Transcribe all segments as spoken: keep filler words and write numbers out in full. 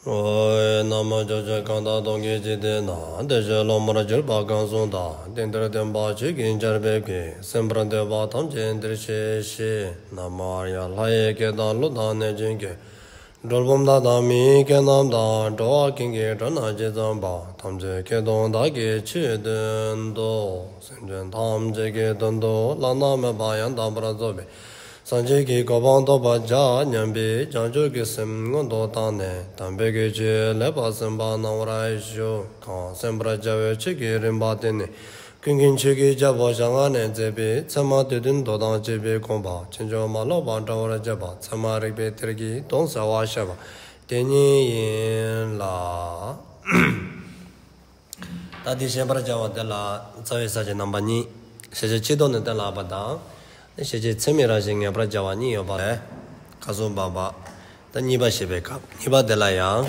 ཨོ། ན་མོ། ཕྱོགས་བཅུའི་གང་དག་སྟོང་གི་འཇིག་རྟེན་ན། བདེ་གཤེགས་སློབ་མར་གྱུར་པ་གང་གསུང་དང་། དེང་འདིར་སྟོན་པ་ཆོས་ཀྱི་ཆར་འབེབས་ཀྱིས། གསན་པར་འདོད་པ་ཐམས་ཅད་འདིར་གཤེགས་ཤིག། ན་མོ་ཨཱརྱ། ལྷ་ཡི་སྐད་དང་ཀླུ་དང་གནོད་སྦྱིན་སྐད། གྲུལ་བུམ་དག་དང་མི་ཡི་སྐད་རྣམས་དང་། འགྲོ་བ་ཀུན་གྱི་སྒྲ་རྣམས་ཇི་ཙམ་པ། ཐམས་ཅད་སྐད་དུ་བདག་གིས་ཆོས་བསྟན་ཏོ། སེམས་ཅན་ཐམས་ཅད་ཀྱི་དོན་དུ་བླ་ན་མེད་པ་ཡང་དག་པར་རྫོགས་པའི་སངས་རྒྱས་ཀྱི་གོ་འཕང་ཐོབ་པར་བྱ་སྙམ་པའི་བྱང་ཆུབ་ཀྱི་སེམས་སྔོན་དུ་བཏང་ནས། དམ་པའི་ཆོས་ལེགས་པར་གསན་པར་གནང་བར་ཞུ། གང་གསན་པར་བྱ་བའི་ཆོས་ཀྱི་རིམ་པ་དེ་ནི། ཀུན་མཁྱེན་ཆོས་ཀྱི་རྒྱལ་པོ་ཞལ་སྔ་ནས་མཛད་པའི་ཚད་མ་སྡེ་བདུན་མདོ་དང་བཅས་པའི་དགོངས་པ་ཕྱིན་ཅི་མ་ལོག་པར་འགྲེལ་བར་བྱེད་པ། ཚད་མ་རིགས་པའི་གཏེར་གྱི་དོན་གསལ་བར་བཤད་པ་དེ་ཉིད་ཡིན་ལ། ད་འདི་བཤད་པར་བྱ་བ་དེ་ལ་རྩ་བའི་ས་བཅད་རྣམ་པ་གཉིས། ཤེས་བྱ་སྤྱི་ལྡོག་ནས་གཏན་ལ་དབབ་པ་དང་། ཤེས་བྱེད་ཚད་མའི་རང་བཞིན་ངེས་པར་བྱ་བ་གཉིས་ཡོད་པ་ལས། སྐབས་སུ་བབ་པ། ད་གཉིས་པ་བཤད་པའི་སྐབས། གཉིས་པ་དེ་ལ་ཡང་།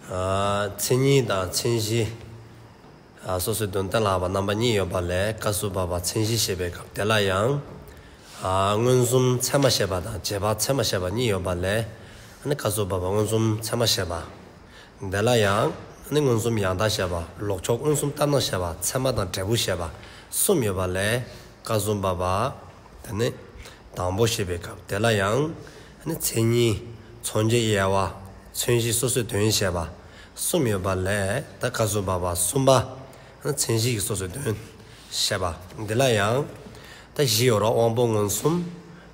ཨ། མཚན་ཉིད་དང་མཚན་གཞི། ཨ། སོ་སོའི་དོན་གཏན་ལ་དབབ་པ་རྣམ་པ་གཉིས་ཡོད་པ་ལས། སྐབས་སུ་བབ་པ་མཚན་གཞི་བཤད་པའི་སྐབས་དེ་ལ་ཡང་། ཨ། མངོན་སུམ་ཚད་མ་བཤད་པ་དང་རྗེས་དཔག་ཚད་མ་བཤད་པ་གཉིས་ཡོད་པ་ལས། ཨ་ནི་སྐབས་སུ་བབ་པ་མངོན་སུམ་ཚད་མ་བཤད་པ། དེ་ལ་ཡང་། ཨ་ནི་མངོན་སུམ་ཡང་དག་བཤད་པ། ལོག་ཕྱོགས་མངོན་སུམ་ལྟར་སྣང་བཤད་པ། ཚད་མ་དང་འབྲས་བུ་བཤད་པ། གསུམ་ཡོད་པ་ལས། སྐབས་སུ་བབ་པ། དེ་ནི་དང་པོ་བཤད་པའི་སྐབས་དེ་ལ་ཡང་། ཨ་ནི་མཚན་ཉིད། མཚོན་བྱའི་དབྱེ་བ། མཚན་གཞི། སོ་སོའི་དོན་བཤད་པ། གསུམ་ཡོད་པ་ལས། ད་སྐབས་སུ་བབ་པ་གསུམ་པ། ཨ་ནི་མཚན་གཞི་ཡི་སོ་སོའི་དོན་བཤད་པ། འདི་ལ་ཡང་། ད་བཞི་ཡོད་རེད། དབང་པོ་མངོན་སུམ།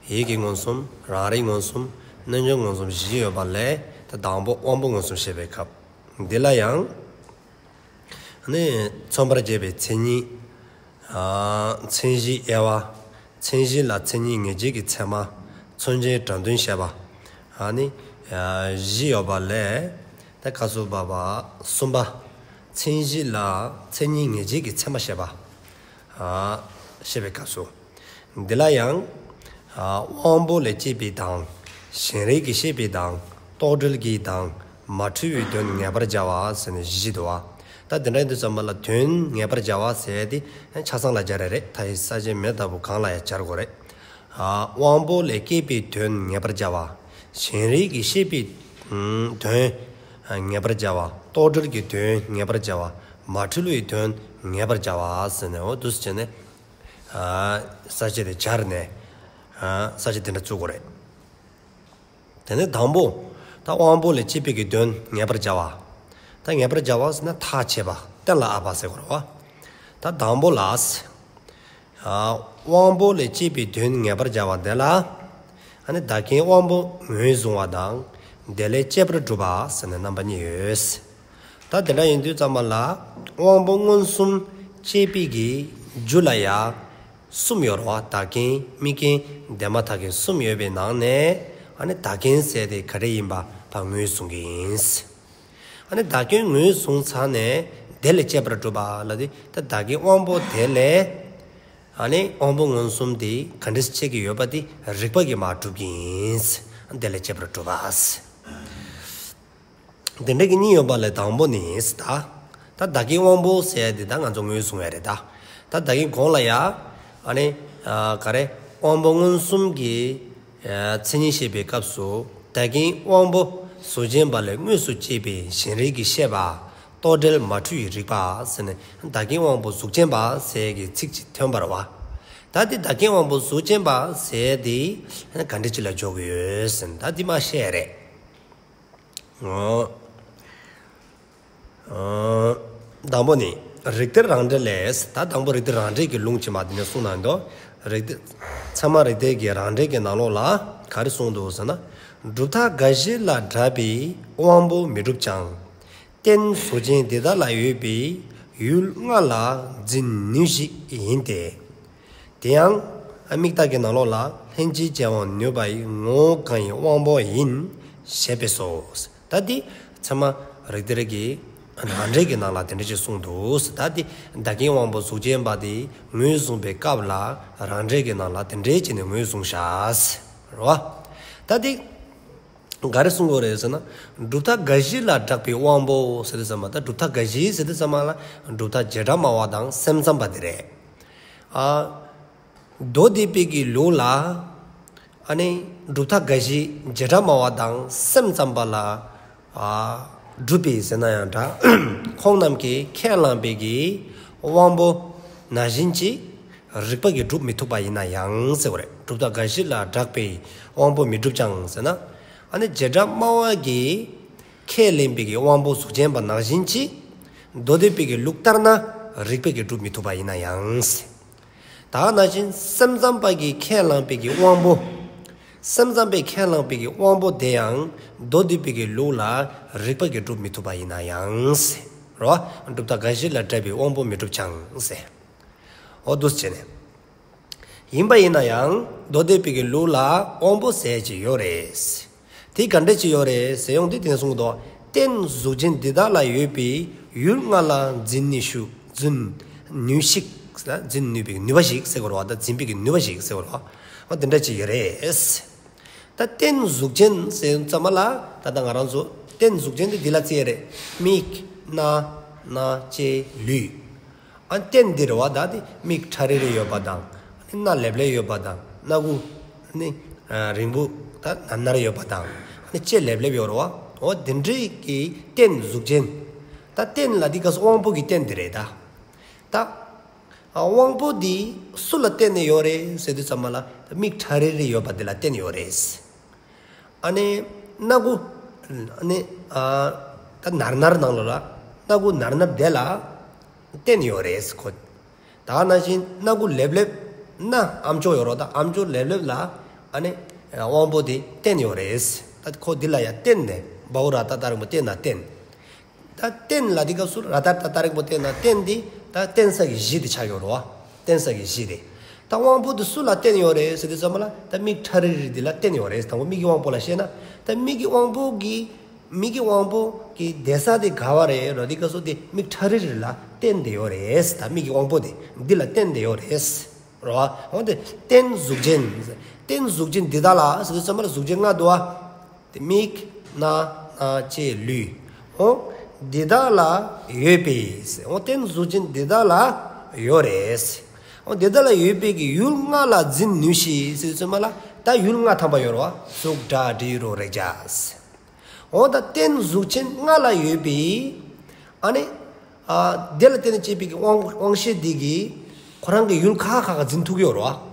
ཡིད་ཀྱི་མངོན་སུམ། རང་རིག་མངོན་སུམ། རྣལ་འབྱོར་མངོན་སུམ་བཞི་ཡོད་པ་ལས། ད་དང་པོ་དབང་པོ་མངོན་སུམ་བཤད་པའི་སྐབས། འདི་ལ་ཡང་། ནི་མཚོན་པར་བྱེད་པའི་མཚན་ཉིད། ཨ། མཚན་གཞིའི་དབྱེ་བ། མཚན་གཞི་ལ་མཚན་ཉིད་ངེས་བྱེད་ཀྱི་ཚད་མ། མཚོན་བྱའི་སྒྲ་དོན་བཤད་པ། ཨ་ནི། ཨ། བཞི་ཡོད་པ་ལས། ད་སྐབས་སུ་བབ་པ་གསུམ་པ། མཚན་གཞི་ལ་མཚན་ཉིད་ངེས་བྱེད་ཀྱི་ཚད་མ་བཤད་པ། ཨ། བཤད་པའི་སྐབས་སུ། འདི་ལ་ཡང་། ཨ། དབང་པོ་ལས་སྐྱེས་པའི་དང་། གཞན་རིག་གིས་ཤེས་པའི་དང་། རྟོག་བྲལ་གྱི་དང་། མ་འཁྲུལ་བའི་དོན་ངེས་པར་བྱ་བ་ཟེར་ནས་བཞི་འདུག་བ། ད་དེ་འདྲ་ཡིན་དུས་ཙམ་པ་ལ་དོན་ངེས་པར་བྱ་བ་ཟེར་དེ་ཆ་ཚང་ལ་སྦྱར་ཡ་རེད། མཐའ་ཡི་ས་བཅད་མེད་ལྟ་བུ་གང་ལ་ཡང་སྦྱར་དགོས་རེད། ཨ། དབང་པོ་ལས་སྐྱེས་པའི་དོན་ངེས་པར་བྱ་བ། གཞན་རིག་གིས་ཤེས་པའི་དོན་ངེས་པར་བྱ་བ། རྟོག་བྲལ་གྱི་དོན་ངེས་པར་བྱ་བ། མ་འཁྲུལ་བའི་དོན་ངེས་པར་བྱ་བ་ཟེར་ནས། འོ་འདུག་སེ་བྱས་ནས། ཨ། ས་བཅད་དེ་སྦྱར་ནས། ཨ། ས་བཅད་དེ་འདྲ་བཙུགས་དགོས་རེད། དེ་ནས་དང་པོ། ད་དབང་པོ་ལས་སྐྱེས་པའི་གི་དོན་ངེས་པར་བྱ་བ། ད་ངེས་པར་བྱ་བ་ཟེར་ན་ཐག་བཅད་པ། གཏན་ལ་དབབ་པ་ཟེར་དགོས་རེད་བ། ད་དང་པོ་ལ། ཨ། དབང་པོ་ལས་སྐྱེས་པའི་དོན་ངེས་པར་བྱ་བ་དེ་ལ། ཨ་ནི་བདག་རྐྱེན་དབང་པོ་ངོས་བཟུང་བ་དང་། དེ་ལས་སྐྱེས་པར་གྲུབ་པ་ཟེར་ནས་རྣམ་པ་གཉིས་ཡོད། ད་དེ་འདྲ་ཡིན་དུས་ཙམ་པ་ལ། དབང་པོ་མངོན་སུམ་སྐྱེས་པའི་གི་རྒྱུ་ལ་ཡ། གསུམ་ཡོད་རེད་བ། བདག་རྐྱེན། དམིགས་རྐྱེན། དེ་མ་ཐག་རྐྱེན་གསུམ་ཡོད་པའི་ནང་ནས། ཨ་ནི་བདག་རྐྱེན་ཟེར་དེ་ག་རེ་ཡིན་པ་ཕར་ངོས་བཟུང་གི་ཡིན། ཨ་ནི་བདག་རྐྱེན་ངོས་བཟུང་ཚར་ནས་དེ་ལས་སྐྱེས་པར་གྲུབ་པ་ལ་དེ། ད་བདག་རྐྱེན་དབང་པོ་དེ་ལས། ཨ་ནི་དབང་པོ་མངོན་སུམ་དེ་ག་འདྲ་སྐྱེ་གི་ཡོད་པ་དེ་རིགས་པ་གིས་མར་གྲུབ་ཀྱི་ཡིན། དེ་ལས་སྐྱེས་པར་གྲུབ་པ། དེ་འདྲ་གི་གཉིས་ཡོད་པ་ལས་དང་པོ་ནི་ད། ད་བདག་རྐྱེན་དབང་པོ་ཟེར་ཡ་དེ་ད་ང་ཚོ་ངོས་བཟུང་ཡ་རེད་ད། ད་བདག་རྐྱེན་གོང་ལ་ཡ། ཨ་ནི། ཨ། ག་རེ། དབང་པོ་མངོན་སུམ་གྱི། ཨ། མཚན་ཉིད་བཤད་པའི་སྐབས་སུ། བདག་རྐྱེན་དབང་པོ་གཟུགས་ཅན་པ་ལས་དངོས་སུ་སྐྱེས་པའི་གཞན་རིག་གིས་ཤེས་པ། རྟོག་བྲལ་མ་འཁྲུལ་བའི་རིག་པ་ཟེར་ནས། བདག་རྐྱེན་དབང་པོ་གཟུགས་ཅན་པ་ཟེར་གྱི་ཚིག་ཅིག་ཐོན་པ་རེད་བ། ད་དེ་བདག་རྐྱེན་དབང་པོ་གཟུགས་ཅན་པ་ཟེར་དེ་ག་འདྲ་ཅིག་ལ་འཇོག་གི་ཡོད་ཟེར་ན། ད་དེ་མར་བཤད་ཡ་རེད། ཨོ། ཨོ། དང་པོ་ནི། རིགས་གཏེར་རང་འགྲེལ་ལས། ད་དང་པོ་རིགས་གཏེར་རང་འགྲེལ་གྱི་ལུང་ཅིག་མར་འདི་ནས་གསུངས་གནང་འདུག། རིགས་གཏེར། ཚད་མ་རིགས་གཏེར་གྱི་རང་འགྲེལ་གྱི་ནང་ལོགས་ལ་ག་རེ་གསུངས་འདུག་ཟེར་ན། གྲུབ་མཐའ་འགའ་ཞིག་ལ་གྲགས་པའི་དབང་པོ་མི་འགྲུབ་ཀྱང་། རྟེན་གཟུགས་ཅན་འདི་དག་ལ་ཡོད་པའི་ཡུལ་ལྔ་ལ་འཛིན་ནུས་ཤིག་ཡིན་ཏེ། དེ་ཡང་། དམིགས་བརྟག་གི་ནང་ལོགས་ལ། ལྷན་ཅིག་བྱེད་དབང་ནུས་པ་ཡི། ངོ་བོ་གང་ཡིན་དབང་པོ་ཡིན། ཞེས་པས་སོ། ད་འདི་ཚད་མ་རིགས་གཏེར་གྱི་རང་འགྲེལ་གྱི་ནང་ལ་དེ་འདྲ་ཅིག་གསུངས་འདུག། ད་འདི་བདག་རྐྱེན་དབང་པོ་གཟུགས་ཅན་པ་དེ་ངོས་བཟུང་པའི་སྐབས་ལ། རང་འགྲེལ་གྱི་ནང་ལ་དེ་འདྲ་བྱས་ནས་ངོས་བཟུང་བཞག་རེད་བ། ད་འདི་ག་རེ་གསུང་གི་ཡོད་རེད་ཟེར་ན། གྲུབ་མཐའ་འགའ་ཞིག་ལ་གྲགས་པའི་དབང་པོ་ཟེར་དུས་ཙམ་པ། ད་གྲུབ་མཐའ་འགའ་ཞིག་ཟེར་དུས་ཙམ་པ་ལ། གྲུབ་མཐའ་བྱེ་བྲག་སྨྲ་བ་དང་སེམས་ཙམ་པ་དེ་རེད། ཨ། མདོ་སྡེ་པའི་གི་ལུགས་ལ། ཨ་ནི་གྲུབ་མཐའ་འགའ་ཞིག་བྱེ་བྲག་སྨྲ་བ་དང་སེམས་ཙམ་པ་ལ། པ་གྲུབ་པས་ཟེར་ན་ཡང་འདྲ། ཁོང་རྣམས་ཀྱིས་ཁས་བླངས་པའི་གི་དབང་པོ་ནང་བཞིན་གྱི་རིགས་པ་གིས་སྒྲུབ་མི་ཐུབ་པ་ཡིན་ན་ཡང་ཟེར་བ་རེད། གྲུབ་མཐའ་འགའ་ཞིག་ལ་གྲགས་པའི་དབང་པོ་མི་འགྲུབ་ཀྱང་ཟེར་ན། ཨ་ནི་བྱེ་བྲག་སྨྲ་བ་གིས་ཁས་ལེན་པའི་གི་དབང་པོ་གཟུགས་ཅན་པ་ནང་བཞིན་གྱི་མདོ་སྡེ་པའི་གི་ལུགས་ལྟར་ན་རིགས་པ་གིས་སྒྲུབ་མི་ཐུབ་པ་ཡིན་ན་ཡང་ཟེར། ད་ག་ནང་བཞིན་སེམས་ཙམ་པ་གིས་ཁས་བླངས་པའི་གི་དབང་པོ། སེམས་ཙམ་པས་ཁས་བླངས་པའི་གི་དབང་པོ་དེ་ཡང་མདོ་སྡེ་པའི་གི་ལུགས་ལ་རིགས་པ་གིས་སྒྲུབ་མི་ཐུབ་པ་ཡིན་ན་ཡང་ཟེར་རོ། གྲུབ་མཐའ་འགའ་ཞིག་ལ་གྲགས་པའི་དབང་པོ་མི་འགྲུབ་ཀྱང་ཟེར། འོ་འདུག་སེ་བྱས་ནས། ཡིན་པ་ཡིན་ན་ཡང་མདོ་སྡེ་པའི་གི་ལུགས་ལ་དབང་པོ་ཟེར་གྱི་ཡོད་རེད། དེ་ག་འདྲ་ཅིག་ཡོད་རེད་ཟེར་ཡོང་དུས་དེ་གསུངས་འདུག་རྟེན་གཟུགས་ཅན་འདི་དག་ལ་ཡོད་པའི་ཡུལ་ལྔ་ལ་འཛིན་ནུས་ཤུགས་འཛིན་ནུས་ཤིག་འཛིན་ནུས་པའི་ནུས་པ་ཞིག་ཟེར་དགོས་རེད་བ། ད་འཛིན་པའི་གི་ནུས་པ་ཞིག་ཟེར་དགོས་རེད་བ། འོ་དེ་འདྲ་ཅིག་ཡོད་རེད། ད་རྟེན་གཟུགས་ཅན་ཟེར་ཙམ་པ་ལ་ད་ལྟ་ང་རང་ཚོ་རྟེན་གཟུགས་ཅན་དེ་འདི་ལ་བརྩི་ཡ་རེད། མིག་རྣ་སྣ་ལྕེ་ལུས། ཨ་རྟེན་འདི་རེད་བ། ད་དེ་མིག་ཁྲ་རིལ་རིལ་ཡོད་པ་དང་། ཨ་ནི་སྣ་ལེབ་ལེབ་ཡོད་པ་དང་། སྣ་ཁུག་ཨ་ནི་རིང་པོ་ད་ནར་ནར་ཡོད་པ་དང་། ཨ་ནི་ལྕེ་ལེབ་ལེབ་ཡོད་རེད་བ། འོ་དེ་འདྲའི་གི་རྟེན་གཟུགས་ཅན། ད་རྟེན་ལ་འདི་སྐབས་སུ་དབང་པོ་གི་རྟེན་འདི་རེད་ད། ད་དབང་པོ་འདི་སུ་ལ་བརྟེན་ནས་ཡོད་རེད་ཟེར་དུས་ཙམ་པ་ལ་མིག་ཁྲ་རིལ་རིལ་ཡོད་པ་འདི་ལ་བརྟེན་ཡོད་རེད། ཨ་ནི་སྣ་ཁུག་ཨ་ནི་ཨ་ད་ནར་ནར་ནང་ལོགས་ལ་སྣ་ཁུག་ནར་ནར་དེ་ལ་བརྟེན་ཡོད་རེད་ཁོ། ད་ནང་བཞིན་སྣ་ཁུག་ལེབ་ལེབ་ན་ཨམ་ཅོག་ཡོད་རེད་བ། ད་ཨམ་ཅོག་ལེབ་ལེབ་ལ་ཨ་ནི་དབང་པོ་དེ་བརྟེན་ཡོད་རེད། ད་ཁོ་འདི་ལ་ཡང་བརྟེན་ནས་བའོ་ར་ཏ་ཏ་རིང་པོ་བརྟེན་ན་བརྟེན། ད་རྟེན་ལ་འདི་སྐབས་སུ་ར་ཏ་ཏ་ཏ་རིང་པོ་བརྟེན་ན་རྟེན་འདི་ད་བརྟེན་ས་གི་གཞི་དེ་ཆགས་ཡོད་རེད་བ། བརྟེན་ས་གི་གཞི་དེ། ད་དབང་པོ་དེ་སུ་ལ་བརྟེན་ཡོད་རེད་ཟེར་དུས་ཙམ་པ་ལ་ད་མིག་ཁྲ་རིལ་རིལ་འདི་ལ་བརྟེན་ཡོད་རེད། དང་པོ་མིག་གི་དབང་པོ་ལ་བཤད་ན། ད་མིག་གི་དབང་པོ་གི་མིག་གི་དབང་པོ་གི་བསྡད་ས་དེ་ག་བ་རེད་ར། འདི་སྐབས་སུ་དེ་མིག་ཁྲ་རིལ་རིལ་ལ་བརྟེན་བསྡད་ཡོད་རེད། ད་མིག་གི་དབང་པོ་དེ་འདི་ལ་བརྟེན་བསྡད་ཡོད་རེད་ར། འོ་དེ་རྟེན་གཟུགས་ཅན། རྟེན་གཟུགས་ཅན་འདི་དག་ལ་ཟེར་དུས་ཙམ་པ་ལ་གཟུགས་ཅན་ལྔ་འདུག་བ། དེ་མིག་རྣ་སྣ་ལྕེ་ལུས། འོ་འདི་དག་ལ་ཡོད་པས། འོ་རྟེན་གཟུགས་ཅན་འདི་དག་ལ་ཡོད་རེད། འོ་འདི་དག་ལ་ཡོད་པའི་གི་ཡུལ་ལྔ་ལ་འཛིན་ནུས་ཤིག་ཟེར་དུས་ཙམ་པ་ལ་ད་ཡུལ་ལྔ་ཐམ་པ་ཡོད་རེད་བ། གཟུགས་སྒྲ་དྲི་རོ་རེག་བྱ། འོ་ད་རྟེན་གཟུགས་ཅན་ལྔ་ལ་ཡོད་པའི་ཨ་ནི་ཨ་དེ་ལ་བརྟེན་ནས་སྐྱེས་པའི་གི་དབང་དབང་ཤེས་འདི་གིས་ཁོ་རང་གི་ཡུལ་ཁ་ཁ་ཁ་ཁ་འཛིན་ཐུབ་ཀྱི་ཡོད་རེད་བ།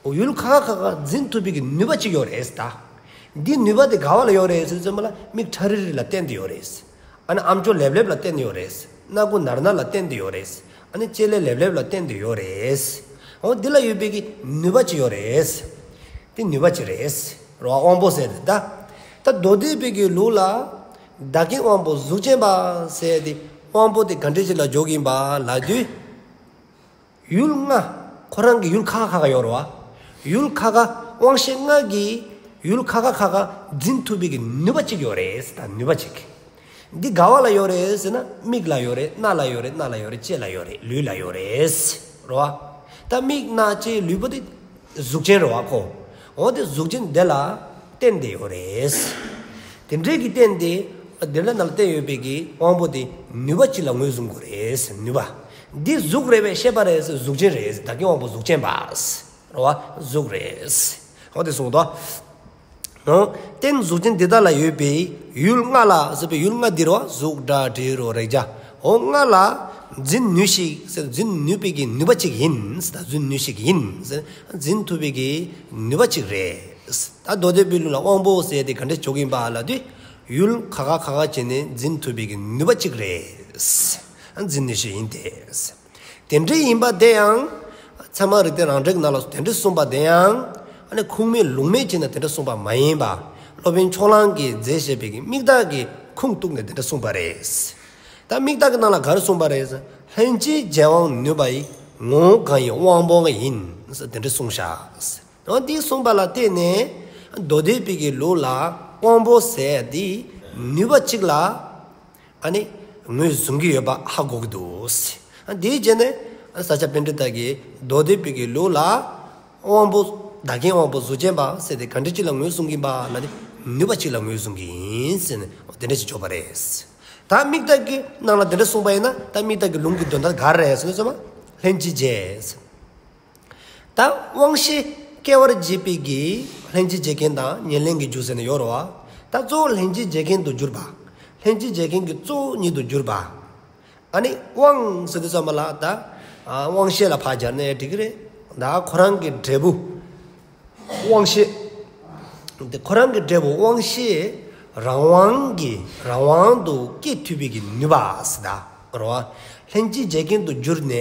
འོ་ཡུལ་ཁ་ཁ་ཁ་ཁ་འཛིན་ཐུབ་པའི་གི་ནུས་པ་ཅིག་ཡོད་རེད་ད། འདི་ནུས་པ་དེ་ག་བ་ལ་ཡོད་རེད་ཟེར་དུས་ཙམ་པ་ལ་མིག་ཁྲ་རིལ་རིལ་ལ་བརྟེན་ཏེ་ཡོད་རེད། ཨ་ནི་ཨམ་ཅོག་ལེབ་ལེབ་ལ་བརྟེན་ཏེ་ཡོད་རེད། སྣ་ཁུག་ནར་ནར་ལ་བརྟེན་ཏེ་ཡོད་རེད། ཨ་ནི་ལྕེ་ལེ་ལེབ་ལེབ་ལ་བརྟེན་ཏེ་ཡོད་རེད། འོ་འདི་ལ་ཡོད་པའི་གི་ནུས་པ་ཅིག་ཡོད་རེད། དེ་ནུས་པ་ཅིག་རེད། རོ་དབང་པོ་ཟེར་དེ་ད། ད་མདོ་སྡེ་པའི་གི་ལུགས་ལ། བདག་རྐྱེན་དབང་པོ་གཟུགས་ཅན་པ་ཟེར་དེ་དབང་པོ་དེ་ག་འདྲ་ཅིག་ལ་འཇོག་གིན་པ་ལབ་དུས། ཡུལ་ལྔ། ཁོ་རང་གི་ཡུལ་ཁ་ཁ་ཁ་ཁ་ཡོད་རེད་བ། ཡུལ་ཁ་ཁ་དབང་ཤེས་ལྔ་གིས་ཡུལ་ཁ་ཁ་ཁ་ཁ་འཛིན་ཐུབ་པའི་གི་ནུས་པ་ཅིག་ཡོད་རེད་ད། ནུས་པ་ཅིག་འདི་ག་བ་ལ་ཡོད་རེད་ཟེར་ན་མིག་ལ་ཡོད་རེད། རྣ་ལ་ཡོད་རེད། སྣ་ལ་ཡོད་རེད། ལྕེ་ལ་ཡོད་རེད། ལུས་ལ་ཡོད་རེད། རེད་བ། ད་མིག་རྣ་ལྕེ་ལུས་པོ་དེ་གཟུགས་ཅན་རེད་བ་ཁོ། འོ་དེ་གཟུགས་ཅན་དེ་ལ་བརྟེན་ཏེ་ཡོད་རེད། དེ་འདྲའི་གི་བརྟེན་ཏེ་དེ་འདྲ་ནང་ལ་བརྟེན་ཡོད་པའི་གི་དབང་པོ་དེ་ནུས་པ་ཅིག་ལ་ངོས་བཟུང་དགོས་རེད། ནུས་པ། འདི་གཟུགས་རེད་པས་ཤེས་པ་རེད། གཟུགས་ཅན་རེད། བདག་རྐྱེན་དབང་པོ་གཟུགས་ཅན་པ། རེད་བ། གཟུགས་རེད། འོ་དེ་གསུངས་ཏོ། འོ། རྟེན་གཟུགས་ཅན་འདི་དག་ལ་ཡོད་པའི་ཡུལ་ལྔ་ལ་ཟེར་བའི་ཡུལ་ལྔ་འདི་རེད་བ། གཟུགས་སྒྲ་དྲི་རོ་རེག་བྱ། འོ་ལྔ་ལ་འཛིན་ནུས་ཤིག་ཟེར། འཛིན་ནུས་པའི་གི་ནུས་པ་ཅིག་ཡིན་ཟེར། ད་འཛིན་ནུས་ཤིག་ཡིན་ཟེར། འཛིན་ཐུབ་པའི་གི་ནུས་པ་ཅིག་རེད། ད་མདོ་སྡེ་པའི་ལུགས་ལ་དབང་པོ་ཟེར་དེ་ག་འདྲ་འཇོག་གིན་པ་ལབ་དུས། ཡུལ་ཁ་ཁ་ཁ་ཁ་བྱས་ནས་འཛིན་ཐུབ་པའི་གི་ནུས་པ་ཅིག་རེད། འཛིན་ནུས་ཤིག་ཡིན་ཏེ། དེ་འདྲའི་ཡིན་པ་དེ་ཡང་། ཚད་མ་རིགས་གཏེར་རང་འགྲེལ་གྱི་ནང་ལ་དེ་འདྲ་གསུངས་པ་དེ་ཡང་། ཨ་ནི་ཁུངས་མེད་ལུང་མེད་བྱས་ནས་དེ་འདྲ་གསུངས་པ་མ་ཡིན་པ། སློབ་དཔོན་ཕྱོགས་གླང་གིས་མཛད་བཞག་པའི་གི་དམིགས་བརྟག་གི་ཁུངས་གཏུགས་ནས་དེ་འདྲ་གསུངས་པ་རེད། ད་དམིགས་བརྟག་གི་ནང་ལ་ག་རེ་གསུངས་པ་རེད། ལྷན་ཅིག་བྱེད་དབང་ནུས་པ་ཡི། ངོ་བོ་གང་ཡིན་དབང་པོ་ཡིན། དེ་འདྲ་གསུངས་བཞག་འོ་འདི་གསུངས་པ་ལ་བརྟེན་ནས་མདོ་སྡེ་པའི་གི་ལུགས་ལ་དབང་པོ་ཟེར་འདི་ནུས་པ་གཅིག་ལ་ཨ་ནི་ངོས་བཟུང་གི་ཡོད་པ་ཧ་གོ་གི་འདུག་འདིའི་རྗེས་ནས་ས་སྐྱ་པཎྜི་ཏ་གིས་མདོ་སྡེ་པའི་གི་ལུགས་ལ་དབང་པོ་བདག་རྐྱེན་དབང་པོ་གཟུགས་ཅན་པ་ཟེར་ཏེ་ག་འདྲ་གཅིག་ལ་ངོས་བཟུང་གི་ཡིན་པ་ལ་ནི་ནུས་པ་གཅིག་ལ་ངོས་བཟུང་གི་ཡིན་ཟེར་ནས་འོ་དེ་འདྲ་ཞིག་འཇོག་པ་རེད། ད་དམིགས་བརྟག་གི་ནང་ལ་དེ་འདྲ་གསུངས་པ་ཡིན་ན་ད་དམིགས་བརྟག་གི་ལུང་གི་དོན་དག་ག་རེ་རེད་ཟེར་ན་ལྷན་ཅིག་བྱེད། ད་དབང་ཤེས་སྐྱེ་བར་བྱེད་པའི་གི་ལྷན་ཅིག་བྱེད་མཁན་དང་ཉེར་ལེན་གྱི་རྒྱུ་ཟེར་ནས་ཡོད་རེད་བ། ད་གཙོ་བོ་ལྷན་ཅིག་བྱེད་མཁན་དུ་གྱུར་པ། ལྷན་ཅིག་བྱེད་མཁན་གྱི་གཙོ་བོ་ཉིད་དུ་གྱུར་པ། ཨ་ནི་དབང་ཟེར་དུས་ཙམ་པ་ལ་ད་དབང་ཤེས་ལ་ཕར་སྦྱར་ནས་འགྲིག་གི་རེད། ད་ཁོ་རང་གི་འབྲས་བུ་དབང་ཤེས། དེ་ཁོ་རང་གི་འབྲས་བུ་དབང་ཤེས་རང་དབང་གི་རང་དབང་དུ་སྐྱེ་ཐུབ་པའི་གི་ནུས་པ་ཟེར་ད་རོ། ལྷན་ཅིག་བྱེད་མཁན་དུ་གྱུར་ནས།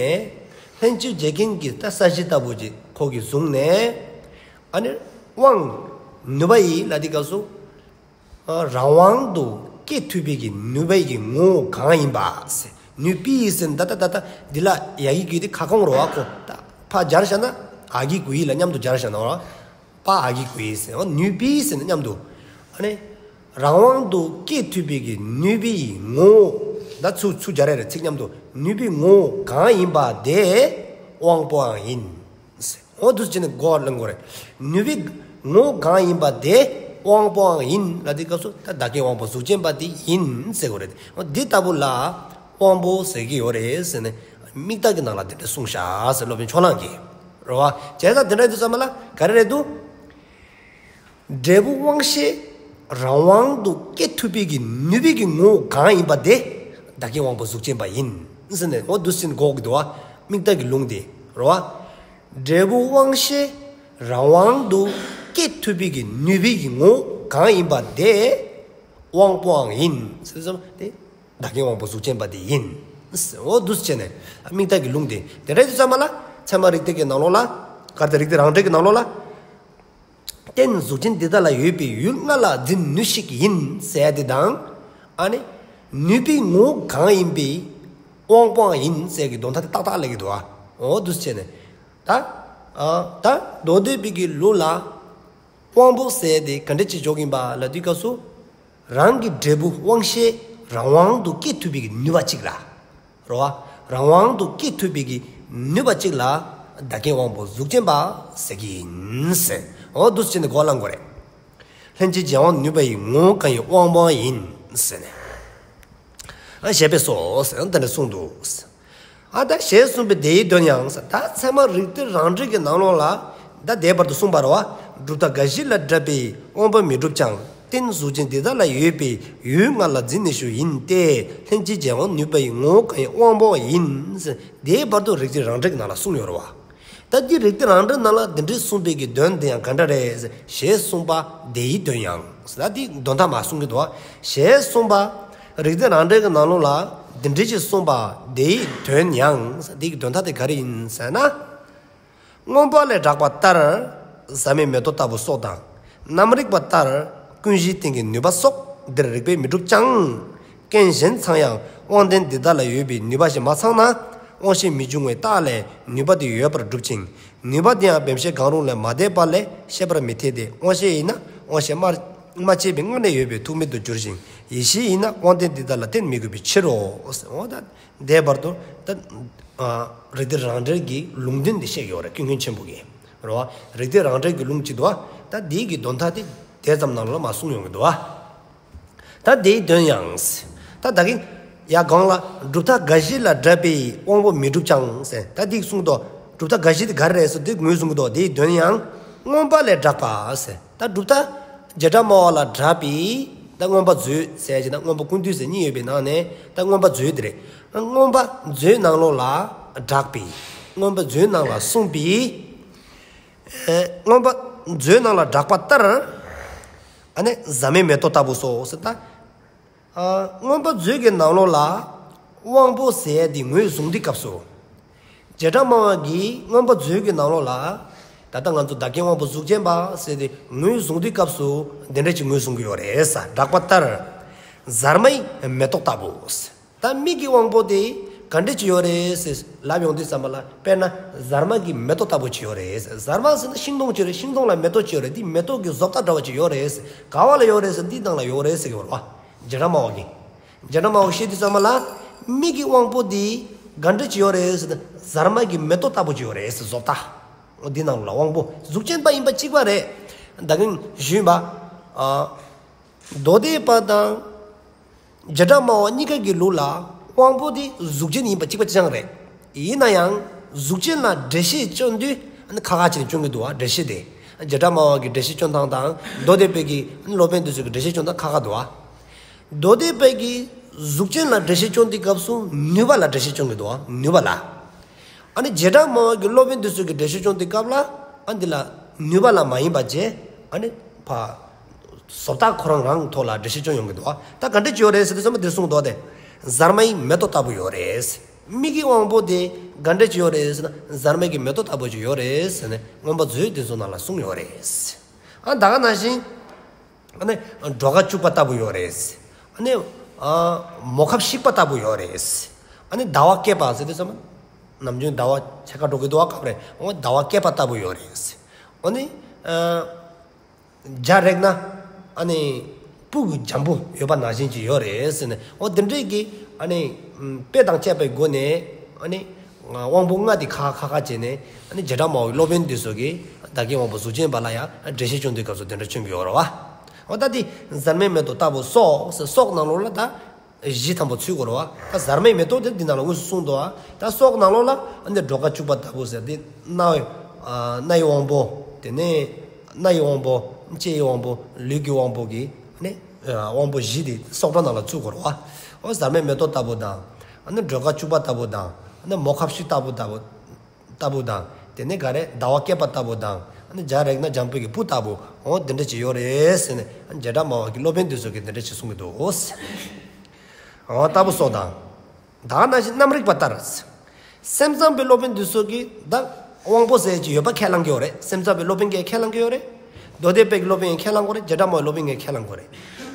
ལྷན་ཅིག་བྱེད་མཁན་གྱི་ད་ས་གཞི་ལྟ་བུ་ཅིག་ཁོ་གིས་བཟུང་ནས། ཨ་ནི་དབང་ནུས་པ་ཡིས་ལ་དེ་སྐབས་སུ། རང་དབང་དུ་སྐྱེ་ཐུབ་པའི་གི་ནུས་པའི་གི་ངོ་བོ་གང་ཡིན་པ་ཟེར། ནུས་པའི་ཟེར་ད་ད་ད་ད་འདི་ལ་ཡ་གི་གུ་དེ་ཁ་སྐོང་རོ་བ་ཁོ་ད་ཕ་སྦྱར་བྱ་ན་ཨ་གི་གུ་ཡི་ལ་མཉམ་དུ་སྦྱར་བྱ་ན་རོ། པ་ཨ་གི་གུ་ཡི་ཟེར་འོ་ནུས་པའི་ཟེར་ན་མཉམ་དུ། ཨ་ནི་རང་དབང་དུ་སྐྱེ་ཐུབ་པའི་གི་ནུས་པའི་ངོ་བོ་ད་ཚུ་ཚུ་སྦྱར་ཡ་རེད་ཚིག་མཉམ་དུ་ནུས་པའི་ངོ་བོ་གང་ཡིན་པ་དེ་དབང་པོའང་ཡིན། འོ་འདུག་སེ་བྱས་ནས་གོ་བ་ལེན་དགོས་རེད། ནུས་པའི་ངོ་བོ་གང་ཡིན་པ་དེ་དབང་པོའང་ཡིན་ལ་དེ་སྐབས་སུ་ད་བདག་རྐྱེན་དབང་པོ་གཟུགས་ཅན་པ་དེ་ཡིན་ཟེར་དགོས་རེད། འོ་འདི་ལྟ་བུ་ལ་དབང་པོ་ཟེར་གྱི་ཡོད་རེད་ཟེར་ནས་དམིགས་བཏགས་ཀྱི་ནང་ལ་དེ་འདྲ་གསུངས་བཞག་ཟེར་སློབ་དཔོན་ཕྱོགས་གླང་གིས་རེད་བ། བྱས་ཙང་དེ་འདྲ་ཡིན་དུས་ཙམ་པ་ལ་ག་རེ་རེད་འདུག་འབྲས་བུ་དབང་ཤེས་རང་དབང་དུ་སྐྱེ་ཐུབ་པའི་གི་ནུས་པའི་གི་ངོ་བོ་གང་ཡིན་པ་དེ་བདག་རྐྱེན་དབང་པོ་གཟུགས་ཅན་པ་ཡིན་ཟེར་ནས་འོ་འདུག་སེ་གོ་གི་འདུག་བ། དམིགས་བཏགས་ཀྱི་ལུང་དེ་རེད་བ། འབྲས་བུ་དབང་ཤེས་རང་དབང་དུ་སྐྱེ་ཐུབ་པའི་གི་ནུས་པའི་གི་ངོ་བོ་གང་ཡིན་པ་དེ་དབང་པོའང་ཡིན་ཟེར་ཙམ་དེ་བདག་རྐྱེན་དབང་པོ་གཟུགས་ཅན་པ་དེ་ཡིན། འོ་འདུག་སེ་བྱས་ནས་དམིགས་བཏགས་ཀྱི་ལུང་དེ་དེ་འདྲ་ཡིན་དུས་ཙམ་པ་ལ་ཚད་མ་རིགས་གཏེར་གྱི་ནང་ལོགས་ལ་ག་རེ་ད་རིགས་གཏེར་རང་འགྲེལ་གྱི་ནང་ལོགས་ལ། རྟེན་གཟུགས་ཅན་འདི་དག་ལ་ཡོད་པའི་ཡུལ་ལྔ་ལ་འཛིན་ནུས་ཤིག་ཡིན་ཟེར་ཡ་དེ་དང་། ཨ་ནི། ནུས་པའི་ངོ་བོ་གང་ཡིན་པའི་དབང་པོའང་ཡིན་ཟེར་གྱི་དོན་དག་དེ་ཏག་ཏག་སླེབས་ཀྱི་འདུག་ཨ། འོ་འདུག་སེ་བྱས་ནས། ད། ཨ། ད་མདོ་སྡེ་པའི་གི་ལུགས་ལ། དབང་པོ་ཟེར་ཡ་དེ་ག་འདྲ་ཅིག་འཇོག་གི་ཡིན་པ་ལབ་དུས་སྐབས་སུ། རང་གི་འབྲས་བུ་དབང་ཤེས་རང་དབང་དུ་སྐྱེ་ཐུབ་པའི་གི་ནུས་པ་གཅིག་ལ། རེད་བ། རང་དབང་དུ་སྐྱེ་ཐུབ་པའི་གི་ནུས་པ་གཅིག་ལ་བདག་རྐྱེན་དབང་པོ་གཟུགས་ཅན་པ་ཟེར་གྱི་ཡིན་ཟེར། འོ་འདུག་སེ་བྱས་ནས་གོ་བ་བླང་དགོས་རེད། ལྷན་ཅིག་བྱེད་དབང་ནུས་པ་ཡི་ངོ་བོ་གང་ཡིན་དབང་པོའང་ཡིན་ཟེར་ནས། ཨ་ཞེས་པས་སོ་ཟེར་དེ་འདྲ་གསུངས་འདུག་ཨ་ད་ཞེས་གསུངས་པའི་དེའི་དོན་ཡང་ཟེར་ད་ཚད་མ་རིགས་གཏེར་རང་འགྲེལ་གྱི་ནང་ལོགས་ལ་ད་དེའི་བར་དུ་གསུངས་པ་རེད་བ། གྲུབ་མཐའ་འགའ་ཞིག་ལ་སྒྲུབ་པའི་དབང་པོ་མི་འགྲུབ་ཀྱང་། རྟེན་གཟུགས་ཅན་འདི་དག་ལ་ཡོད་པའི་ཡུལ་ལྔ་ལ་འཛིན་ནུས་ཤིག་ཡིན་ཏེ། ལྷན་ཅིག་བྱེད་དབང་ནུས་པ་ཡི་ངོ་བོ་གང་ཡིན་དབང་པོ་ཡིན། དེའི་བར་དུ་རིགས་གཏེར་རང་འགྲེལ་གྱི་ནང་ལ་གསུངས་ཡོད་རེད་བ། ད་འདི་རིགས་གཏེར་རང་འགྲེལ་ནང་ལ་འདི་འདྲའི་གསུངས་པའི་གི་དོན་དེ་ཡང་ག་འདྲ་རེད་ཟེར་ཞེས་གསུངས་པ་དེའི་དོན་ཡང་ཟེར་ད་འདི་དོན་དག་མར་གསུང་གི་འདུག་བ། ཞེས་གསུངས་པ། རིགས་གཏེར་རང་འགྲེལ་གྱི་ནང་ལོགས་ལ་འདི་འདྲའི་ཅིག་གསུངས་པ་དེའི་དོན་ཡང་ཟེར་འདིའི་དོན་དག་དེ་ག་རེ་ཡིན་ཟེར་ན། མངོན་པ་ལས་བསྒྲགས་པ་ལྟར། ཟག་མེད་མེ་ཏོག་ལྟ་བུ་སོགས་དང་། རྣམ་རིག་པ་ལྟར། ཀུན་གཞིའི་རྟེན་གྱི་ནུས་པ་སོགས་འདིར་རིགས་པས་མི་འགྲུབ་ཀྱང་། རྐྱེན་གཞན་ཚང་ཡང་དབང་རྟེན་འདི་དག་ལ་ཡོད་པའི་ནུས་པ་ཞིག་མ་ཚང་ན། དབང་ཤེས་མི་འབྱུང་བའི་རྟགས་ལས་ནུས་པ་དེ་ཡོད་པར་སྒྲུབ་ཅིང་། ནུས་པ་དེ་ཡང་བེམ་ཤེས་གང་རུང་ལས་མ་འདས་པ་ལས་ཤེས་པར་མི་འཐད་དེ། དབང་ཤེས་ཡིན་ན་དབང་ཤེས་མ་མ་སྐྱེས་པའི་སྔ་ནས་ཡོད་པའི་ཐུག་མེད་དུ་འགྱུར་ཞིང་། ཡིད་ཤེས་ཡིན་ན་དབང་རྟེན་འདི་དག་ལ་བརྟེན་མི་དགོས་པའི་ཕྱིར་རོ། འོ་ད། དེའི་བར་དུ་ད། ཨ། རིགས་གཏེར་རང་འགྲེལ་གྱི་ལུང་དོན་འདི་བཤད་ཀྱི་ཡོད་རེད་ཀུན་མཁྱེན་ཆེན་པོ་གིས། རེད་བ། རིགས་གཏེར་རང་འགྲེལ་གྱི་ལུང་གཅིག་འདུག་བ། ད་དེའི་གི་དོན་དག་དེ་དེ་ཙམ་ནང་ལ་མར་གསུངས་ཡོང་གི་འདུག་བ། ད་དེའི་དོན་ཡང་། ད་ད་གིན་ཡ་གོང་ལ་གྲུབ་མཐའ་འགའ་ཞིག་ལ་བསྒྲགས་པའི་དབང་པོ་མི་འགྲུབ་ཀྱང་ཟེར་ད་དེ་གསུངས་འདུག་གྲུབ་མཐའ་འགའ་ཞིག་དེ་ག་རེ་རེད་ཟེར་དེ་ངོས་བཟུང་གི་འདུག་དེའི་དོན་ཡང་མངོན་པ་ལས་བསྒྲགས་པ་ཟེར། ད་གྲུབ་མཐའ་བྱེ་བྲག་སྨྲ་བ་ལ་བསྒྲགས་པའི་ད་མངོན་པ་མཛོད་ཟེར་གྱི་ན་མངོན་པ་ཀུན་བཏུས་ཟེར་གཉིས་ཡོད་པའི་ནང་ནས་ད་མངོན་པ་མཛོད་དེ་རེད། མངོན་པ་མཛོད་ནང་ལོགས་ལ་བསྒྲགས་པའི་མངོན་པ་མཛོད་ནང་ལ་གསུངས་པའི་མངོན་པ་མཛོད་ནང་ལ་བསྒྲགས་པ་ལྟར་ཨ་ནི་ཟག་མེད་མེ་ཏོག་ལྟ་བུ་སོགས་ཟེར་ད། མངོན་པ་མཛོད་ཀྱི་ནང་ལོགས་ལ་དབང་པོ་ཟེར་ཡ་དེ་ངོས་བཟུང་དུས་སྐབས་སུ། བྱེ་བྲག་སྨྲ་བ་གིས་མངོན་པ་མཛོད་ཀྱི་ནང་ལོགས་ལ། ད་ལྟ་ང་ཚོ་བདག་རྐྱེན་དབང་པོ་གཟུགས་ཅན་པ་ཟེར་ཏེ་ངོས་བཟུང་དུས་སྐབས་སུ་འདི་འདྲ་ཅིག་ངོས་བཟུང་གི་ཡོད་རེད་ས་བསྒྲགས་པ་ལྟར། ཟར་མའི་མེ་ཏོག་ལྟ་བུ། ད་མིག་གི་དབང་པོ་དེ་ག་འདྲ་ཅིག་ཡོད་རེད་ཟེར་ལབ་ཡོང་དུས་ཙམ་པ་ལ་དཔེར་ན་ཟར་མ་གི་མེ་ཏོག་ལྟ་བུ་ཅིག་ཡོད་རེད་ཟེར། ཟར་མ་ཟེར་ན་ཤིང་སྡོང་ཅིག་རེད། ཤིང་སྡོང་ལ་མེ་ཏོག་ཅིག་ཡོད་རེད། འདི་མེ་ཏོག་གི་བཟོ་ལྟ་འདྲ་བ་ཅིག་ཡོད་རེད་ཟེར། ག་བ་ལ་ཡོད་རེད་ཟེར། འདི་ནང་ལ་ཡོད་རེད་ཟེར་གི་ཡོད་རེད་བ། བྱེ་བྲག་སྨྲ་བ་གིས། བྱེ་བྲག་སྨྲ་བ་བཤད་དུས་ཙམ་པ་ལ། མིག་གི་དབང་པོ་འདི་ག་འདྲ་ཅིག་ཡོད་རེད་ཟེར་ན་ཟར་མ་གི་མེ་ཏོག་ལྟ་བུ་ཅིག་ཡོད་རེད་ཟེར་བཟོ་ལྟ། འདི་ནང་ལ་དབང་པོ་གཟུགས་ཅན་པ་ཡིན་པ་གཅིག་པ་རེད། ད་གིན་ཞུས་པ། ཨ། མདོ་སྡེ་པ་དང་། བྱེ་བྲག་སྨྲ་བ་གཉིས་ཀ་གི་ལུགས་ལ་དབང་པོ་འདི་གཟུགས་ཅན་ཡིན་པ་གཅིག་པ་གཅིག་རྐྱང་རེད། ཡིན་ན་ཡང་གཟུགས་ཅན་ལ་འགྲེལ་བཤད་སྐྱོན་དུས་ཁ་ཁ་བྱས་ནས་སྐྱོན་གྱི་འདུག་བ། འགྲེལ་བཤད་དེ། བྱེ་བྲག་སྨྲ་བ་གི་འགྲེལ་བཤད་སྐྱོན་སྟངས་དང་མདོ་སྡེ་པའི་གི་སློབ་དཔོན་དེ་ཚོའི་གི་འགྲེལ་བཤད་སྐྱོན་སྟངས་ཁ་ཁ་འདུག་བ། མདོ་སྡེ་པའི་གི་གཟུགས་ཅན་ལ་འགྲེལ་བཤད་སྐྱོང་དུས་སྐབས་སུ་ནུས་པ་ལ་འགྲེལ་བཤད་སྐྱོང་གི་འདུག་བ། ནུས་པ་ལ། ཨ་ནི་བྱེ་བྲག་སྨྲ་བ་གི་སློབ་དཔོན་དེ་ཚོ་གི་འགྲེལ་བཤད་སྐྱོང་དུས་སྐབས་ལ་ཨ་འདི་ལ་ནུས་པ་ལ་མ་ཡིན་པ་བྱས། ཨ་ནི་ཕ་བཟོ་ལྟ་ཁོ་རང་རང་ཐོག་ལ་འགྲེལ་བཤད་སྐྱོང་ཡོང་གི་འདུག་བ། ད་ག་འདྲ་ཅིག་ཡོད་རེད་ཟེར་དུས་ཙམ་པ་འདིར་གསུངས་འདུག་སྟེ། གཟར་མའི་མེ་ཏོག་ལྟ་བུ་ཡོད་རེད། མིག་གི་དབང་པོ་དེ་ག་འདྲ་ཅིག་ཡོད་རེད་ཟེར་ན། གཟར་མའི་གི་མེ་ཏོག་ལྟ་བུ་ཅིག་ཡོད་རེད་ཟེར་ནས་མངོན་པ་མཛོད་དེ་ཚོ་ནང་ལ་གསུངས་ཡོད་རེད། ཨ་ད་ག་ནང་བཞིན། ཨ་ནི་སྒྲོ་ཁ་བཅུག་པ་ལྟ་བུ་ཡོད་རེད། ཨ་ནི་ཨ་མོ་ཁབ་བཤིག་པ་ལྟ་བུ་ཡོད་རེད། ཨ་ནི་ཟླ་བ་སྐེད་པ་ཟེར་དུས་ཙམ་པ། ནམ་རྒྱུན་ཟླ་བ་ཕྱེད་ཀ་འགྲོ་གི་འདུག་བ། སྐབས་རེ་འོ་ཟླ་བ་སྐེད་པ་ལྟ་བུ་ཡོད་རེད། ཨ་ནི་ཨ་བྱ་རེག་ན་ཨ་ནི་སྤུ་གུ་འཇམ་པོ་ཡོད་པ་ནང་བཞིན་ཅིག་ཡོད་རེད་ཟེར་ནས། འོ་དེ་འདྲས་ཀྱི་ཨ་ནི་དཔེ་དང་བཅས་པའི་སྒོ་ནས་ཨ་ནི་དབང་པོ་ལྔ་དེ་ཁ་ཁ་ཁ་བྱས་ནས། ཨ་ནི་བྱེ་བྲག་སྨྲ་བའི་སློབ་དཔོན་དེ་ཚོ་གིས་བདག་གི་དབང་པོ་གཟུགས་ཅན་པ་ལ་ཡང་འགྲེལ་བཤད་སྐྱོང་དུས་སྐབས་སུ་དེ་འདྲ་སྐྱོན་གྱི་ཡོད་རེད་བ། འོ་ད་དེ་གཟར་མའི་མེ་ཏོག་ལྟ་བུ་སོགས་ཟེར། སོགས་ནང་ལོགས་ལ་ད་བཞི་ཐམ་པོ་ཚུད་དགོས་རེད་བ། ད་གཟར་མའི་མེ་ཏོག་དེ་འདི་ནང་ལ་དངོས་སུ་གསུངས་འདུག་བ། ད་སོགས་ནང་ལོགས་ལ་ཨ་ནི་སྒྲོ་ཁ་བཅུག་པ་ལྟ་བུ་ཟེར་དེ་སྣའི་སྣའི་དབང་པོ། དེ་ནས་སྣའི་དབང་པོ། ལྕེའི་དབང་པོ། ལུས་ཀྱི་དབང་པོ་གི་ཨ་ནི་དབང་པོ་བཞི་དེ་སོགས་སྒྲ་ནང་ལ་ཚུད་དགོས་རེད་བ། འོ་གཟར་མའི་མེ་ཏོག་ལྟ་བུ་དང་། ཨ་ནི་སྒྲོ་ཁ་བཅུག་པ་ལྟ་བུ་དང་། ཨ་ནི་མོ་ཁབ་བཤིག་ལྟ་བུ་ལྟ་བུ། ལྟ་བུ་དང་། དེ་ནས་ག་རེ་ཟླ་བ་སྐེད་པ་ལྟ་བུ་དང་། ཨ་ནི་བྱ་རེག་ན་འཇམ་པོའི་གི་སྤུ་ལྟ་བུ། འོ་འདི་འདྲ་ཅིག་ཡོད་རེད་ཟེར་ནས། ཨ་ནི་བྱེ་བྲག་སྨྲ་བ་གི་སློབ་དཔོན་དེ་ཚོ་གིས་འདི་འདྲ་ཅིག་གསུང་གི་འདུག་འོ་ལྟ་བུ་སོགས་དང་། ད་ག་ནང་བཞིན་རྣམ་རིག་པ་ལྟར། སེམས་ཙམ་པའི་སློབ་དཔོན་དེ་ཚོ་གིས་ད་དབང་པོ་ཟེར་གྱི་ཡོད་པ་ཁས་བླངས་ཀྱི་ཡོད་རེད། སེམས་ཙམ་པའི་སློབ་དཔོན་གྱིས་ཁས་བླངས་ཀྱི་ཡོད་རེད། མདོ་སྡེ་པའི་གི་སློབ་དཔོན་ཡང་ཁས་བླངས་ཀྱི་ཡོད་རེད། བྱེ་བྲག་སྨྲ་བའི་སློབ་དཔོན་གྱིས་ཁས་བླངས་ཀྱི་ཡོད་རེད།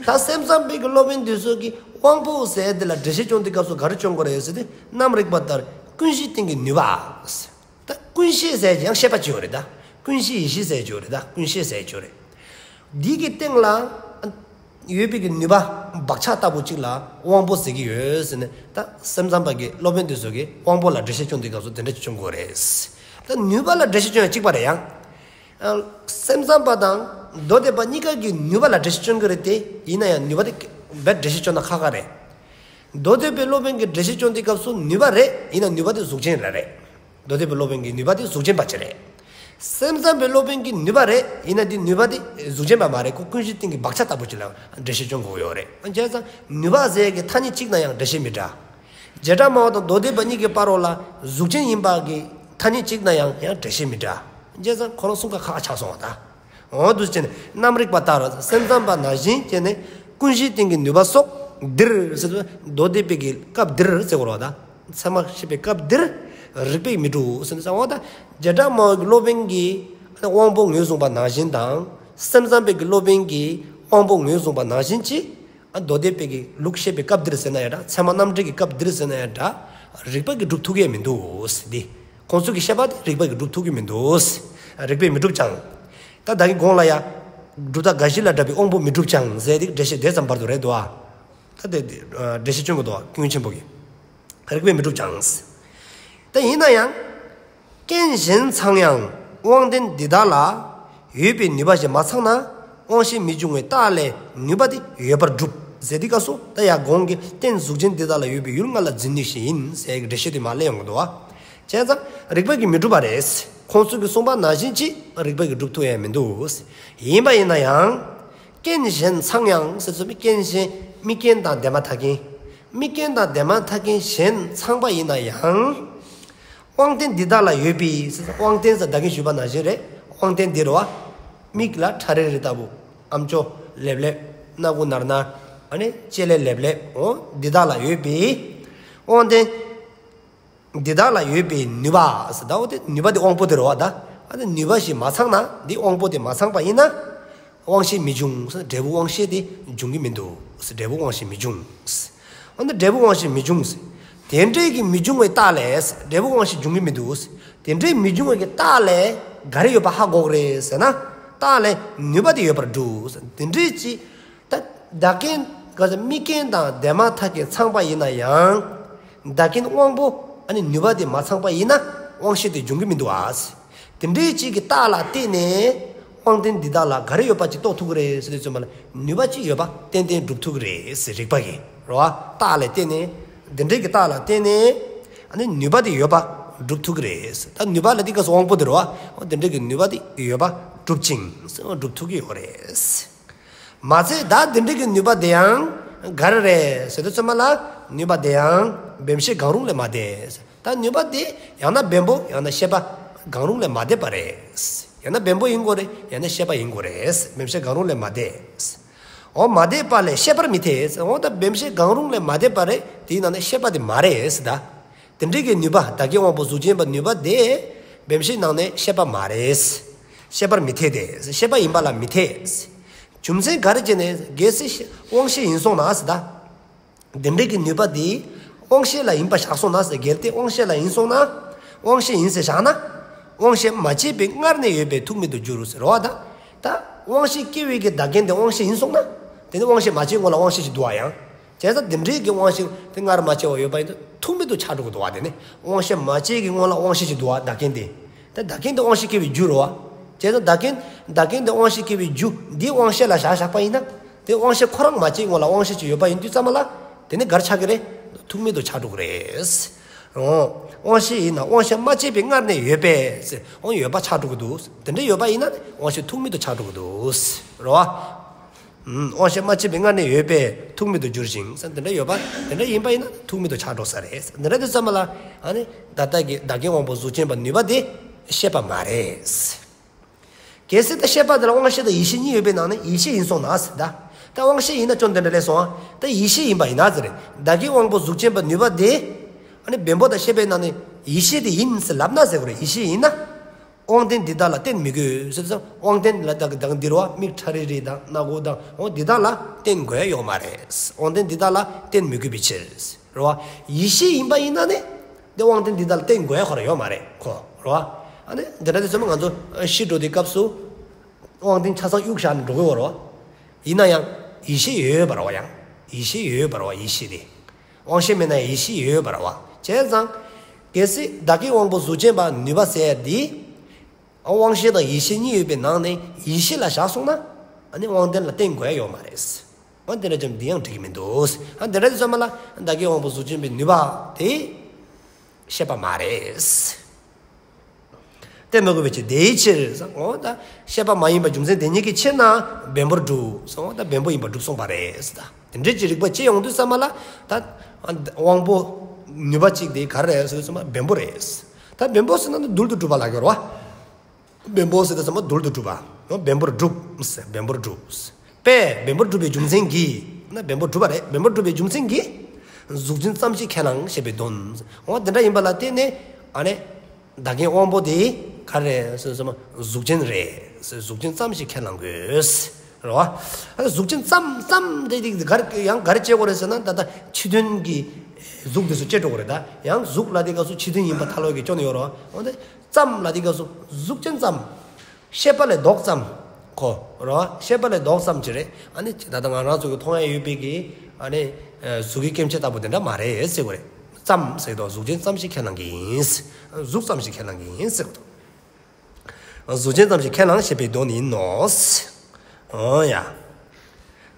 ད་སེམས་ཙམ་པའི་གི་སློབ་དཔོན་དེ་ཚོ་གིས་དབང་པོ་ཟེར་དེ་ལ་འགྲེལ་བཤད་སྐྱོང་དུས་སྐབས་སུ་ག་རེ་སྐྱོང་དགོས་རེད་ཟེར་དུས། རྣམ་རིག་པ་ལྟར་ཀུན་གཞིའི་སྟེང་གི་ནུས་པ། ད་ཀུན་ཤེས་ཟེར་གྱི་ཡང་ཤེས་པ་ཅིག་ཡོད་རེད་ད། ཀུན་གཞི་ཡེ་ཤེས་ཟེར་གྱི་ཡོད་རེད་ད། ཀུན་ཤེས་ཟེར་གྱི་ཡོད་རེད། འདི་གི་སྟེང་ལ་ཡོད་པའི་གི་ནུས་པ་བག་ཆགས་ལྟ་བུ་གཅིག་ལ་དབང་པོ་ཟེར་གྱི་ཡོད་ཟེར་ནས། ད་སེམས་ཙམ་པ་གི་སློབ་དཔོན་དེ་ཚོ་གིས་དབང་པོ་ལ་འགྲེལ་བཤད་སྐྱོང་དུས་སྐབས་སུ་དེ་འདྲ་ཅིག་སྐྱོང་དགོས་རེད། ད་ནུས་པ་ལ་འགྲེལ་བཤད་སྐྱོང་ཡང་གཅིག་པ་རེད་ཡང་། སེམས་ཙམ་པ་དང་མདོ་སྡེ་པ་གཉིས་ཀ་གིས་ནུས་པ་ལ་འགྲེལ་བཤད་སྐྱོང་གི་རེད་དེ། ཡིན་ན་ཡང་ནུས་པ་དེ་རྦད་འགྲེལ་བཤད་སྐྱོང་ན་ཁག་ཁག་རེད། མདོ་སྡེ་པའི་སློབ་དཔོན་གྱིས་འགྲེལ་བཤད་སྐྱོང་དུས་སྐབས་སུ་ནུས་པ་རེད། ཡིན་ན་ནུས་པ་དེ་གཟུགས་ཅན་ར་རེད། མདོ་སྡེ་པའི་སློབ་དཔོན་གྱི་ནུས་པ་དེ་གཟུགས་ཅན་པ་ཅིག་རེད། སེམས་ཙམ་པའི་སློབ་དཔོན་གྱི་ནུས་པ་རེད། ཡིན་ན་དེ་ནུས་པ་དེ་གཟུགས་ཅན་པ་མ་རེད། ཁོ་ཀུན་གཞིའི་སྟེང་གི་བག་ཆགས་ལྟ་བུ་ཅིག་ལ་འགྲེལ་བཤད་སྐྱོང་དགོས་ཡོད་རེད། བྱས་ཙང་ནུས་པ་ཟེར་གྱི་ཐ་སྙད་གཅིག་ན་ཡང་འགྲེལ་བཤད་མི་འདྲ། བྱེ་བྲག་སྨྲ་བ་དང་མདོ་སྡེ་པ་གཉིས་ཀྱི་བར་རོ་ལ་གཟུགས་ཅན་ཡིན་པ་གི་ཐ་སྙད་གཅིག་ན་ཡང་ཡང་འགྲེལ་བཤད་མི་འདྲ། བྱས་ཙང་ཁོ་རང་གསུང་ཁ་ཁག་ཆགས་སོང་བ་ད། འོ་འདུག་བྱས་ནས་རྣམ་རིག་པ་ལྟར་སེམས་ཙམ་པ་ནང་བཞིན་བྱས་ནས་ཀུན་གཞིའི་སྟེང་གི་ནུས་པ་སོགས་འདིར་ཟེར་དུས། མདོ་སྡེ་པའི་གི་སྐབས་འདིར་ཟེར་དགོས་རེད་བ་ད། ཚད་མ་བཤད་པའི་སྐབས་འདིར་རིགས་པས་མི་འགྲུབ་ཟེར་ནས། འོ་ད་བྱེ་བྲག་སྨྲ་བའི་སློབ་དཔོན་གྱིས་དབང་པོ་ངོས་བཟུང་པ་ནང་བཞིན་དང་། སེམས་ཙམ་པའི་གི་སློབ་དཔོན་གྱིས་དབང་པོ་ངོས་བཟུང་པ་ནང་བཞིན་གྱི། ཨ་མདོ་སྡེ་པའི་གི་ལུགས་བཤད་པའི་སྐབས་འདིར་ཟེར་ན་ཡང་འདྲ། ཚད་མ་རྣམ་འགྲེལ་གྱི་སྐབས་འདིར་ཟེར་ན་ཡང་འདྲ། རིགས་པ་གིས་སྒྲུབ་ཐུབ་ཀྱི་མི་འདུག་ཟེར་ཏེ། ཁོང་ཚོ་གི་བཤད་པ་དེ་རིགས་པ་གིས་སྒྲུབ་ཐུབ་ཀྱི་མི་འདུག། རིགས་པས་མི་འགྲུབ་ཀྱང་། ད་ད་གིན་གོང་ལ་ཡ། གྲུབ་མཐའ་འགའ་ཞིག་ལ་འདྲ་བའི་དབང་པོ་མི་འགྲུབ་ཀྱང་ཟེར་ཏེ། འགྲེལ་བཤད་དེ་ཙམ་བར་དུ་རེད་འདུག་ཨ། ད་དེ་འགྲེལ་བཤད་སྐྱོན་གྱི་འདུག་ཨ། ཀུན་མཁྱེན་པོ་གིས། རིགས་པས་མི་འགྲུབ་ཀྱང་། ད་ཡིན་ན་ཡང་། རྐྱེན་གཞན་ཚང་ཡང་དབང་རྟེན་འདི་དག་ལ་ཡོད་པའི་ནུས་པ་ཞིག་མ་ཚང་ན་དབང་ཤེས་མི་འབྱུང་བའི་རྟགས་ལས་ནུས་པ་དེ་ཡོད་པར་སྒྲུབ་ཟེར་དུས་སྐབས་སུ། ད་ཡང་གོང་གི་རྟེན་གཟུགས་ཅན་འདི་དག་ལ་ཡོད་པའི་ཡུལ་ལྔ་ལ་འཛིན་ནུས་ཤིང་ཡིན་ཟེར་གྱི་འགྲེལ་བཤད་དེ་མར་སླེབས་ཡོང་གི་འདུག་བ། བྱས་ཙང་རིགས་པ་གིས་མི་སྒྲུབ་པ་རེད། ཁོང་ཚོ་གིས་གསུངས་པ་ནང་བཞིན་གྱི་རིགས་པ་གིས་སྒྲུབ་ཐུབ་ཡང་མི་འདུག། ཡིན་པ་ཡིན་ན་ཡང་། རྐྱེན་གཞན་ཚང་ཡང་ཟེར་ཚུལ་མི་རྐྱེན་གཞན། དམིགས་རྐྱེན་དང་དེ་མ་ཐག་རྐྱེན། དམིགས་རྐྱེན་དང་དེ་མ་ཐག་རྐྱེན་གཞན་ཚང་པ་ཡིན་ན་ཡང་། དབང་རྟེན་འདི་དག་ལ་ཡོད་པའི་ཟེར། དབང་རྟེན་ཟེར་ད་གིན་ཞུས་པ་ནང་བཞིན་རེད། དབང་རྟེན་འདི་རེད་བ། མིག་ལ་ཁྲ་རེ་རེ་ལྟ་བུ། ཨམ་ཅོག་ལེབ་ལེབ། སྣ་ཁུག་ནར་ནར། ཨ་ནི་ལྕེ་ལེ་ལེབ་ལེབ། འོ་འདི་དག་ལ་ཡོད་པའི་དབང་རྟེན་འདི་དག་ལ་ཡོད་པའི་ནུས་པ་ཟེར། ད་འོ་དེ་ནུས་པ་དེ་དབང་པོ་དེ་རེད་བ་ད། ཨ་ནི་ནུས་པ་ཞིག་མ་ཚང་ན། འདི་དབང་པོ་དེ་མ་ཚང་པ་ཡིན་ན། དབང་ཤེས་མི་འབྱུང་ཟེར། འབྲས་བུ་དབང་ཤེས་དེ་འབྱུང་གི་མི་འདུག་ཟེར། འབྲས་བུ་དབང་ཤེས་མི་འབྱུང་ཟེར། འོ་ན་འབྲས་བུ་དབང་ཤེས་མི་འབྱུང་ཟེར། དེ་འདྲའི་གི་མི་འབྱུང་བའི་རྟགས་ལས་ཟེར། འབྲས་བུ་དབང་ཤེས་འབྱུང་གི་མི་འདུག་ཟེར། དེ་འདྲའི་མི་འབྱུང་བའི་གི་རྟགས་ལས་ག་རེ་ཡོད་པ་ཧ་གོ་གི་རེད་ཟེར་ན། རྟགས་ལས་ནུས་པ་དེ་ཡོད་པར་སྒྲུབ་ཟེར། དེ་འདྲའི་ཅི། ད་བདག་རྐྱེན་ག་ཟེར། དམིགས་རྐྱེན་དང་དེ་མ་ཐག་རྐྱེན་ཚང་པ་ཡིན་ན་ཡང་། བདག་རྐྱེན་དབང་པོ་ཨ་ནི་ནུས་པ་དེ་མ་ཚང་པ་ཡིན་ན་དབང་ཤེས་དེ་འབྱུང་གི་མི་འདུག་ཨ་ཟེར། དེ་འདྲའི་གཅིག་གི་རྟགས་ལ་བརྟེན་ནས་དབང་རྟེན་འདི་དག་ལ་ག་རེ་ཡོད་པ་ཅིག་རྟོགས་ཐུབ་ཀྱི་རེད་ཟེར་དུས་ཙམ་པ་ལ། ནུས་པ་ཅིག་ཡོད་པ་ཏན་ཏན་སྒྲུབ་ཐུབ་ཀྱི་རེད་ཟེར། རིགས་པ་གིས་རེད་བ། རྟགས་ལ་བརྟེན་ནས། དེ་འདྲའི་གི་རྟགས་ལ་བརྟེན་ནས་ཨ་ནི་ནུས་པ་དེ་ཡོད་པ་སྒྲུབ་ཐུབ་ཀྱི་རེད་ཟེར། ད་ནུས་པ་ལ་དེ་ག་སོ་དབང་པོ་དེ་རེད་བ། འོ་དེ་འདྲའི་གི་ནུས་པ་དེ་ཡོད་པ་སྒྲུབ་ཅིང་ཟེར། སྒྲུབ་ཐུབ་ཀྱི་ཡོད་རེད་ཟེར། མ་ཚད་ད་དེ་འདྲའི་གི་ནུས་པ་དེ་ཡང་ ག་རེ་རེད་ཟེར་དུས་ཙམ་པ་ལ། ནུས་པ་དེ་ཡང་བེམ་ཤེས་གང་རུང་ལས་མ་འདས། ད་ནུས་པ་དེ་ཡང་ན་བེམ་པོ་ཡང་ན་ཤེས་པ་གང་རུང་ལས་མ་འདས་པ་རེད། ཡང་ན་བེམ་པོ་ཡིན་དགོས་རེད། ཡང་ན་ཤེས་པ་ཡིན་དགོས་རེད། བེམ་ཤེས་གང་རུང་ལས་མ་འདས། འོ་མ་འདས་པ་ལས་ཤེས་པར་མི་འཐད། འོ་ད་བེམ་ཤེས་གང་རུང་ལས་མ་འདས་པ་རེད། དེའི་ནང་ནས་ཤེས་པ་དེ་མ་རེད་ཟེར་ད། དེ་འདྲའི་གི་ནུས་པ། བདག་གི་དབང་པོ་གཟུགས་ཅན་པ་ནུས་པ་དེ་བེམ་ཤེས་ནང་ནས་ཤེས་པ་མ་རེད། ཤེས་པར་མི་འཐད་དེ། ཤེས་པ་ཡིན་པ་ལ་མི་འཐད། རྒྱུ་མཚན་ག་རེ་བྱས་ནས། གལ་སྲིད་དབང་ཤེས་ཡིན་སོང་ན་ཟེར་ད། དེ་འདྲའི་གི་ནུས་པ་དེ་དབང་ཤེས་ལ་ཡིན་པ་བཞག་སོང་ན་ཟེར། གལ་ཏེ་དབང་ཤེས་ལ་ཡིན་སོང་ན། དབང་ཤེས་ཡིན་ཟེར་བཞག་ན། དབང་ཤེས་མ་སྐྱེས་པའི་སྔར་ནས་ཡོད་པའི་ཐུག་མེད་དུ་འགྱུར་ཟེར་བ་ད། ད་དབང་ཤེས་སྐྱེ་བའི་གི་བདག་རྐྱེན་དེ་དབང་ཤེས་ཡིན་སོང་ན། དེ་ནི་དབང་ཤེས་མ་སྐྱེས་སྔོན་ལ་དབང་ཤེས་ཤིག་འདུག་བ་ཡང་། བྱས་ཙང་དེ་འདྲའི་གི་དབང་ཤེས་དེ་སྔར་མ་སྐྱེས་པ་ཡོད་པ་ཡིན་ན་ཐུག་མེད་དུ་ཆགས་འགྲོ་གི་འདུག་བ། དེ་ནི་དབང་ཤེས་མ་སྐྱེས་ཀྱི་སྔོན་ལ་དབང་ཤེས་ཤིག་འདུག་བ། བདག་རྐྱེན་དེ། ད་བདག་རྐྱེན་དེ་དབང་ཤེས་སྐྱེ་བའི་རྒྱུ་རེད་བ། བྱས་ཙང་བདག་རྐྱེན་བདག་རྐྱེན་དེ་དབང་ཤེས་སྐྱེ་བའི་རྒྱུ་འདི་དབང་ཤེས་ལ་བཞག་བཞག་པ་ཡིན་ན། དེ་དབང་ཤེས་ཁོ་རང་མ་སྐྱེས་སྔོན་ལ་དབང་ཤེས་ཅིག་ཡོད་པ་ཡིན་དུས་ཙམ་པ་ལ། དེ་ནི་ག་རེ་ཆགས་ཀྱི་རེད། ཐུག་མེད་དུ་ཆགས་འགྲོ་གི་རེད། འོ། དབང་ཤེས་ཡིན་ན་དབང་ཤེས་མ་སྐྱེས་པའི་སྔར་ནས་ཡོད་པས། འོ་ཡོད་པ་ཆགས་འགྲོ་གི་འདུག་དེ་འདྲ་ཡོད་པ་ཡིན་ན་དབང་ཤེས་ཐུག་མེད་དུ་ཆགས་འགྲོ་གི་འདུག་རེད་བ། ཨུམ། དབང་ཤེས་མ་སྐྱེས་པའི་སྔར་ནས་ཡོད་པས་ཐུག་མེད་དུ་འགྱུར་ཞིང་། དེ་འདྲ་ཡོད་པ་དེ་འདྲ་ཡིན་པ་ཡིན་ན་ཐུག་མེད་དུ་ཆགས་འགྲོ་ས་རེད། དེ་འདྲ་དུས་ཙམ་པ་ལ། ཨ་ནི་ད་ལྟ་གི་བདག་རྐྱེན་དབང་པོ་གཟུགས་ཅན་པ་ནུས་པ་དེ་ཤེས་པ་མ་རེད། གལ་སྲིད་ད་ཤེས་པ་དེ་ལ་དབང་ཤེས་དང་ཡིད་ཤེས་གཉིས་ཡོད་པའི་ནང་ནས་ཡིད་ཤེས་ཡིན་སོང་ན་ཟེར་ད། ད་དབང་ཤེས་ཡིན་ན་ཅོ་འདི་འདྲ་ལས་སོང་། ད་ཡིད་ཤེས་ཡིན་པ་ཡིན་ན་ཟེར། བདག་གི་དབང་པོ་གཟུགས་ཅན་པ་ནུས་པ་དེ། ཨ་ནི་བེམ་པོ་དང་ཤེས་པའི་ནང་ནས་ཡིད་ཤེས་དེ་ཡིན་ཟེར་ལབ་ན་ཟེར་དགོས་རེད། ཡིད་ཤེས་ཡིན་ན། དབང་རྟེན་འདི་དག་ལ་བརྟེན་མི་དགོས་ཟེར་ཙང་། དབང་རྟེན་ལ་ད་ད་འདི་རུ་བ་མིག་ཁྲ་རིལ་རིལ་དང་སྣ་སྒོ་དང་འོ་འདི་དག་ལ་བརྟེན་དགོས་ཡ་ཡོད་མ་རེད། དབང་རྟེན་འདི་དག་ལ་བརྟེན་མི་དགོས་པའི་ཕྱིར། རེད་བ། ཡིད་ཤེས་ཡིན་པ་ཡིན་ན་ནི། དེ་དབང་རྟེན་འདི་དག་ལ་བརྟེན་དགོས་ཡ་ཁོ་རང་ཡོད་མ་རེད་ཁོ། རེད་བ། ཨ་ནི་འདི་འདྲ་དེ་ཚོ་ང་ཚོ་ཤི་འགྲོ་དུས་སྐབས་སུ། དབང་རྟེན་ཆ་ཚང་གཡུག་བཞག་ནས་འགྲོ་གི་ཡོད་རེད་བ། ཡིན་ན་ཡང་ཡིད་ཤེས་ཡོད་པ་རེད་བ། ཡང་ཡིད་ཤེས་ཡོད་པ་རེད་བ། ཡིད་ཤེས་དེ། དབང་ཤེས་མེད་ན་ཡང་ཡིད་ཤེས་ཡོད་པ་རེད་བ། བྱས་ཙང་། གལ་སྲིད་བདག་གི་དབང་པོ་གཟུགས་ཅན་པ་ནུས་པ་ཟེར་ཡ་འདི། དབང་ཤེས་དང་ཡིད་ཤེས་གཉིས་ཡོད་པའི་ནང་ནས་ཡིད་ཤེས་ལ་བཞག་སོང་ན། ཨ་ནི་དབང་རྟེན་ལ་བརྟེན་དགོས་ཡ་ཡོད་མ་རེད། འོ་འདི་འདྲ་ཅམ་འདི་ཡང་འགྲིག་གི་མི་འདུག་ཨ་འདི་འདྲ་དེ་ཚོ་མ་ལ་བདག་གི་དབང་པོ་གཟུགས་ཅན་པའི་ནུས་པ་དེ་ཤེས་པ་མ་རེད། བརྟེན་མི་དགོས་པའི་ཕྱིར། དེའི་ཕྱིར། འོ་ད་ཤེས་པ་མ་ཡིན་པ་རྒྱུ་མཚན་དེ་ཉིད་ཀྱི་ཕྱིར་ན་བེམ་པོར་གྲུབ། འོ་ད་བེམ་པོ་ཡིན་པར་གྲུབ་སོང་བ་རེད། ད་དེ་འདྲའི་ཅིག་རིགས་པ་སྐྱེ་ཡོང་དུས་ཙམ་པ་ལ། ད་དབང་པོ་ནུས་པ་གཅིག་དེ་ག་རེ་རེད་ཟེར་དུས་ཙམ་པ་བེམ་པོ་རེད། ད་བེམ་པོ་ཟེར་ན་ནི་རྡུལ་དུ་གྲུབ་པ་ལ་གོ་རེད་བ། བེམ་པོ་ཟེར་དུས་ཙམ་པ་རྡུལ་དུ་གྲུབ་པ། འོ་བེམ་པོར་གྲུབ། བེམ་པོར་གྲུབ། པས་བེམ་པོར་གྲུབ་པའི་རྒྱུ་མཚན་གྱིས། ན་བེམ་པོར་གྲུབ་པ་རེད། བེམ་པོར་གྲུབ་པའི་རྒྱུ་མཚན་གྱིས། གཟུགས་ཅན་ཙམ་ཞིག་ཁས་བླངས་ཞེས་པའི་དོན། འོ་དེ་འདྲ་ཡིན་པ་ལ་བརྟེན་ནས། ཨ་ནི། བདག་རྐྱེན་དབང་པོ་དེ་ག་རེ་རེད་ཟེར་ཙམ་པ་གཟུགས་ཅན་རེད། གཟུགས་ཅན་ཙམ་ཞིག་ཁས་བླང་དགོས། རེད་བ། ཨ་ནི་གཟུགས་ཅན་ཙམ་ཙམ་དེ་དེ་ག་རེ་ཡང་ག་རེ་བྱེད་དགོས་རེད་ཟེར་ན། ད་ལྟ་ཕྱི་དོན་གྱི་གཟུགས་དེ་ཚོ་བྱེད་འགྲོ་གི་རེད། ད་ཡང་གཟུགས་ལ་དེ་སྐབས་སུ་ཕྱི་དོན་ཡིན་པ་ཐལ་བ་གི་སྐྱོན་ཡོད་རེད་བ། འོ་དེ། ཙམ་ལ་དེ་སྐབས་སུ་གཟུགས་ཅན་ཙམ། ཤེས་པ་ལས་ལྡོག་ཙམ། གོ། རེད་བ། ཤེས་པ་ལས་ལྡོག་ཙམ་ཅིག་རེད། ཨ་ནི་ད་ལྟ་ང་རང་ཚོ་གི་མཐོང་ཡ་ཡོད་པའི་གི། ཨ་ནི། གཟུགས་ཀྱི་སྐྱེ་མཆེད་ལྟ་བུ་དེ་འདྲ་མ་རེད་ཟེར་དགོས་རེད། ཙམ་ཟེར་དུས་གཟུགས་ཅན་ཙམ་ཞིག་ཁས་བླང་གི་ཡིན། གཟུགས་ཙམ་ཞིག་ཁས་བླང་གི་ཡིན་ཟེར་དགོས་འདུག་གཟུགས་ཅན་ཙམ་ཞིག་ཁས་བླངས་ཞེས་པའི་དོན་ཡིན་ནོ། འོ་ཡ།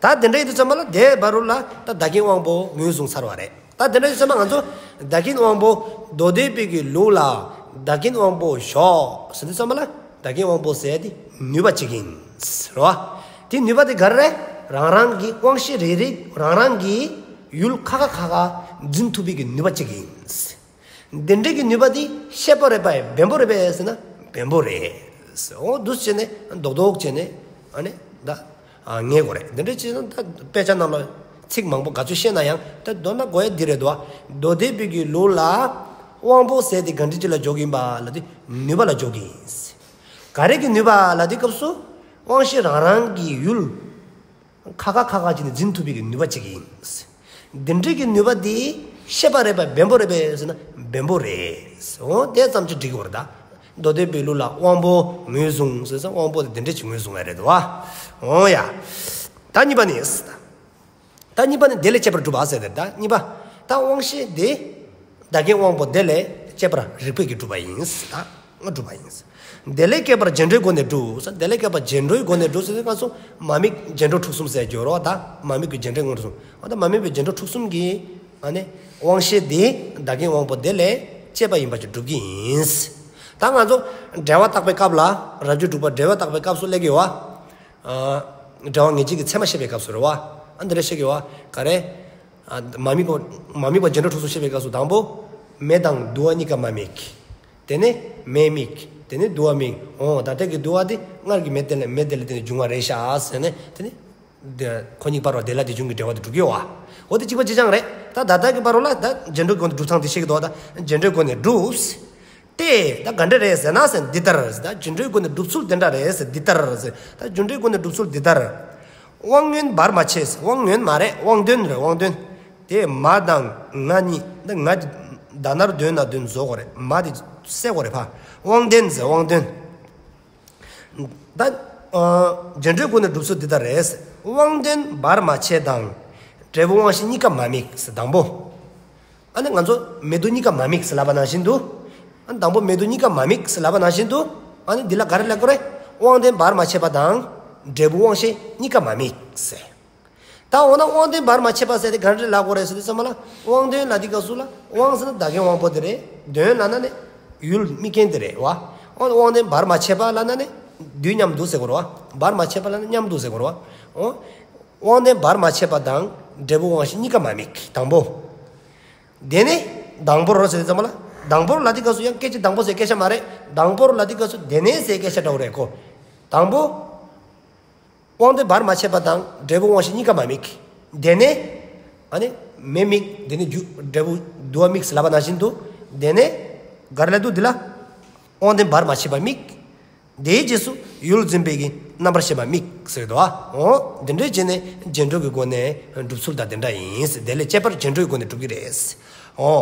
ད་དེ་འདྲ་ཡིན་དུས་ཙམ་པ་ལ་དེ་བར་རུ་ལ་ད་བདག་རྐྱེན་དབང་པོ་ངོས་བཟུང་ཚར་བ་རེད། ད་དེ་འདྲ་ཡིན་དུས་ཙམ་པ་ང་ཚོ་བདག་རྐྱེན་དབང་པོ་མདོ་སྡེ་པའི་གི་ལུགས་ལ་བདག་རྐྱེན་དབང་པོ་ཞོག་ཟེར་དུས་ཙམ་པ་ལ་བདག་རྐྱེན་དབང་པོ་ཟེར་དེ་ནུས་པ་གཅིག་ཡིན། རེད་བ། དེ་ནུས་པ་དེ་ག་རེ་རེད། རང་རང་གི་དབང་ཤེས་རེ་རེ་རང་རང་གི་ཡུལ་ཁ་ཁ་ཁ་ཁ་འཛིན་ཐུབ་པའི་གི་ནུས་པ་གཅིག་ཡིན། འདི་འདྲའི་གི་ནུས་པ་འདི་ཤེས་པ་རེད་པས་བེམ་པོ་རེད་པས་ཟེར་ན་བེམ་པོ་རེད། འོ་འདུག་བྱས་ནས་རྡོག་རྡོག་བྱས་ནས་ཨ་ནི་ད་ངེས་དགོས་རེད། འདི་འདྲ་བྱས་ན་ད་དཔེ་ཆ་ནང་ལ་ཚིག་མང་པོ་ག་ཚོད་བཤད་ན་ཡང་ད་མདོར་ན་གོ་ཡ་འདི་རེད་དོ། མདོ་སྡེ་པའི་གི་ལུགས་ལ་དབང་པོ་ཟེར་དེ་ག་འདྲ་ཅིག་ལ་འཇོག་གི་ཡིན་པ་ལབ་དུས་ནུས་པ་ལ་འཇོག་གི་ཡིན། ག་རེ་གི་ནུས་པ་ལབ་དུས་སྐབས་སུ་དབང་ཤེས་རང་རང་གི་ཡུལ། ཁ་ཁ་ཁ་ཁ་བྱས་ནས་འཛིན་ཐུབ་པའི་གི་ནུས་པ་གཅིག་ཡིན། འདི་འདྲའི་གི་ནུས་པ་འདི་ཤེས་པ་རེད་པས་བེམ་པོ་རེད་པས་ཟེར་ན་བེམ་པོ་རེད། འོ་དེ་ཙམ་གྱིས་འགྲིག་གི་རེད་ད། མདོ་སྡེ་པའི་ལུགས་ལ་དབང་པོ་ངོས་བཟུང་ཟེར་ཙང་དབང་པོ་དེ་འདི་འདྲ་ཅིག་ངོས་བཟུང་བ་རེད་དོ། འོ་ཡ། ད་གཉིས་པ་ནི། ད་གཉིས་པ་ནི་དེ་ལས་སྐྱེས་པར་གྲུབ་པ་ཟེར་ཏེ། ད་གཉིས་པ། ད་དབང་ཤེས་དེ། བདག་རྐྱེན་དབང་པོ་དེ་ལས་སྐྱེས་པར་རིགས་པས་ཀྱིས་གྲུབ་པ་ཡིན། ད་སྒྲུབ་པ་ཡིན། དེ་ལས་སྐྱེས་པ་རྒྱུ་འབྲས་སྒོ་ནས་གྲུབ། དེ་ལས་སྐྱེས་པ་རྒྱུ་འབྲས་སྒོ་ནས་གྲུབ་ཟེར་དུས་སྐབས་སུ་མ་དམིགས་རྒྱུ་འབྲས་འཁྲུགས་གསུམ་ཟེར་རྒྱུ་རེད་བ། ད་མ་དམིགས་པའི་རྒྱུ་འབྲས་དངོས་གྲུབ་གསུམ། འོ་ད་མ་དམིགས་པའི་རྒྱུ་འབྲས་འཁྲུགས་གསུམ་གྱི་ཨ་ནི་དབང་ཤེས་དེ་བདག་རྐྱེན་དབང་པོ་དེ་ལས་སྐྱེས་པ་ཡིན་པ་ཅིག་གྲུབ་ཀྱི་ཡིན། ད་ང་ཚོ་འབྲེལ་བ་བརྟག་པའི་སྐབས་ལ། རབ་བྱེད་དྲུག་པ་འབྲེལ་བ་བརྟག་པའི་སྐབས་སུ་སླེབས་ཀྱི་ཡོད་བ། འབྲེལ་བ་ངེས་བྱེད་ཀྱི་ཚད་མ་བཤད་པའི་སྐབས་སུ་རེད་བ། ཨ་འདི་འདྲ་བཤད་ཀྱི་བ། ག་རེ། ཨ་མ་དམིགས་པ། མ་དམིགས་པ་རྗེས་འགྲོ་དྲུག་ཚོ་བཤད་པའི་སྐབས་སུ་དང་པོ། མེ་དང་དུ་བ་གཉིས་ཀ་མ་དམིགས། དེ་ནས་མེ་དམིགས། དེ་ནས་དུ་བ་དམིགས། འོ་ད་ལྟ་གི་དུ་བ་དེ་སྔར་གྱི་མེ་དེ་ལས་མེ་དེ་ལས་དེ་ནས་བྱུང་བ་རེད་ཤག་ཟེར་ནས་དེ་ནས། འདི་ཁོ་གཉིས་བར་བ་དེ་ལ་དེ་བྱུང་གི་འབྲེལ་བ་དེ་འགྲུབ་ཀྱི་ཡོད་བ། འོ་དེ་གཅིག་པ་གཅིག་རྐྱང་རེད། ད་ད་ལྟ་གི་བར་ལ་ད་རྗེས་འགྲོ་གི་སྒོ་ནས་སྒྲུབ་སྟངས་དེ་བཤད་ཀྱི་འདུག་ད་རྗེས་འགྲོའི་སྒོ་ནས་སྒྲུབ། སྟེ། ད་ག་འདྲ་རེད་ཟེར་ན་ཟེར་འདི་ལྟར་ཟེར། ད་རྗེས་འགྲོའི་སྒོ་ནས་སྒྲུབ་ཚུལ་འདི་འདྲ་རེད་ཟེར་འདི་ལྟར་ཟེར། ད་རྗེས་འགྲོའི་སྒོ་ནས་སྒྲུབ་ཚུལ་འདི་ལྟར། དབང་མངོན་བར་མ་ཆད་ཟེར། དབང་མངོན་མ་རེད། དབང་དོན་རེད། དབང་དོན། དེ་མ་དང་ང་གཉིས། ད་ང་ད་ནར་དོན་ན་དོན་བཟོ་དགོས་རེད། མ་དེ་བསལ་དགོས་རེད་ཕ། དབང་དོན་ཟེར། དབང་དོན། ད། ཨ། རྗེས་འགྲོའི་སྒོ་ནས་སྒྲུབ་ཚུལ་འདི་ལྟར་རེད། དབང་དོན་བར་མ་ཆད་དང་། འབྲས་བུ་དབང་ཤེས་གཉིས་ཀ་མ་དམིགས། དང་པོ། ཨ་ནི་ང་ཚོ་མེ་དུ་གཉིས་ཀ་མ་དམིགས་ལབ་པ་ནང་བཞིན་དུ། ཨ་ནི་དང་པོ་མེ་དུ་གཉིས་ཀ་མ་དམིགས་ལབ་པ་ནང་བཞིན་དུ། ཨ་ནི་འདི་ལ་ག་རེ་ལབ་དགོས་རེད། དབང་དོན་བར་མ་ཆད་པ་དང་། འབྲས་བུ་དབང་ཤེས་གཉིས་ཀ་མ་དམིགས། ད་འོ་ན་དབང་དོན་བར་མ་ཆད་པ་ཟེར་དེ་ག་འདྲ་ལབ་དགོས་རེད་ཟེར་དུས་ཙམ་པ་ལ། དབང་དོན་ལབ་དུས་སྐབས་སུ་ལ། དབང་ཟེར་ན་བདག་རྐྱེན་དབང་པོ་དེ་རེད། དོན་ལབ་ན་ནི་ཡུལ་དམིགས་རྐྱེན་དེ་རེད་བ། འོ་ན་དབང་དོན་བར་མ་ཆད་པ་ལབ་ན་ནི་དུས་མཉམ་དུ་ཟེར་དགོས་རེད་བ། བར་མ་ཆད་པ་ལབ་ན་མཉམ་དུ་ཟེར་དགོས་རེད་བ། འོ། དབང་དོན་བར་མ་ཆད་པ་དང་འབྲས་བུ་དབང་ཤེས་གཉིས་ཀ་མ་དམིགས། དང་པོ། དེ་ནས་དང་པོར་ཟེར་དུས་ཙམ་པ་ལ། དང་པོར་ལབ་དུས་སྐབས་སུ་ཡང་སྐད་ཆ་དང་པོ་ཟེར་སྐད་ཆ་མ་རེད། དང་པོར་ལབ་དུས་སྐབས་སུ་དེ་ནས་ཟེར་སྐད་ཆ་འདྲ་བོ་རེད་ཁོ། དང་པོ། དབང་དོན་བར་མ་ཆད་པ་དང་འབྲས་བུ་དབང་ཤེས་གཉིས་ཀ་མ་དམིགས། དེ་ནས། ཨ་ནི། མེ་དམིགས། དེ་ནས་རྒྱུ་འབྲས་བུ་དུ་བ་དམིགས་ལབ་པ་ནང་བཞིན་དུ། དེ་ནས། ག་རེ་ལབ་འདུག་འདི་ལ། དབང་དོན་བར་མ་ཆད་པ་དམིགས། དེའི་རྗེས་སུ་ཡུལ་འཛིན་པའི་གི་རྣམ་པར་ཤེས་པ་དམིགས་ཟེར་གི་འདུག་ཨ། འོ། འདི་འདྲའི་བྱས་ནས་རྗེས་འགྲོ་གི་སྒོ་ནས་སྒྲུབ་ཚུལ་དང་དེ་འདྲ་ཡིན་ཟེར། དེ་ལས་དཔྱད་པར་རྗེས་འགྲོའི་སྒོ་ནས་སྒྲུབ་ཀྱི་རེད། འོ།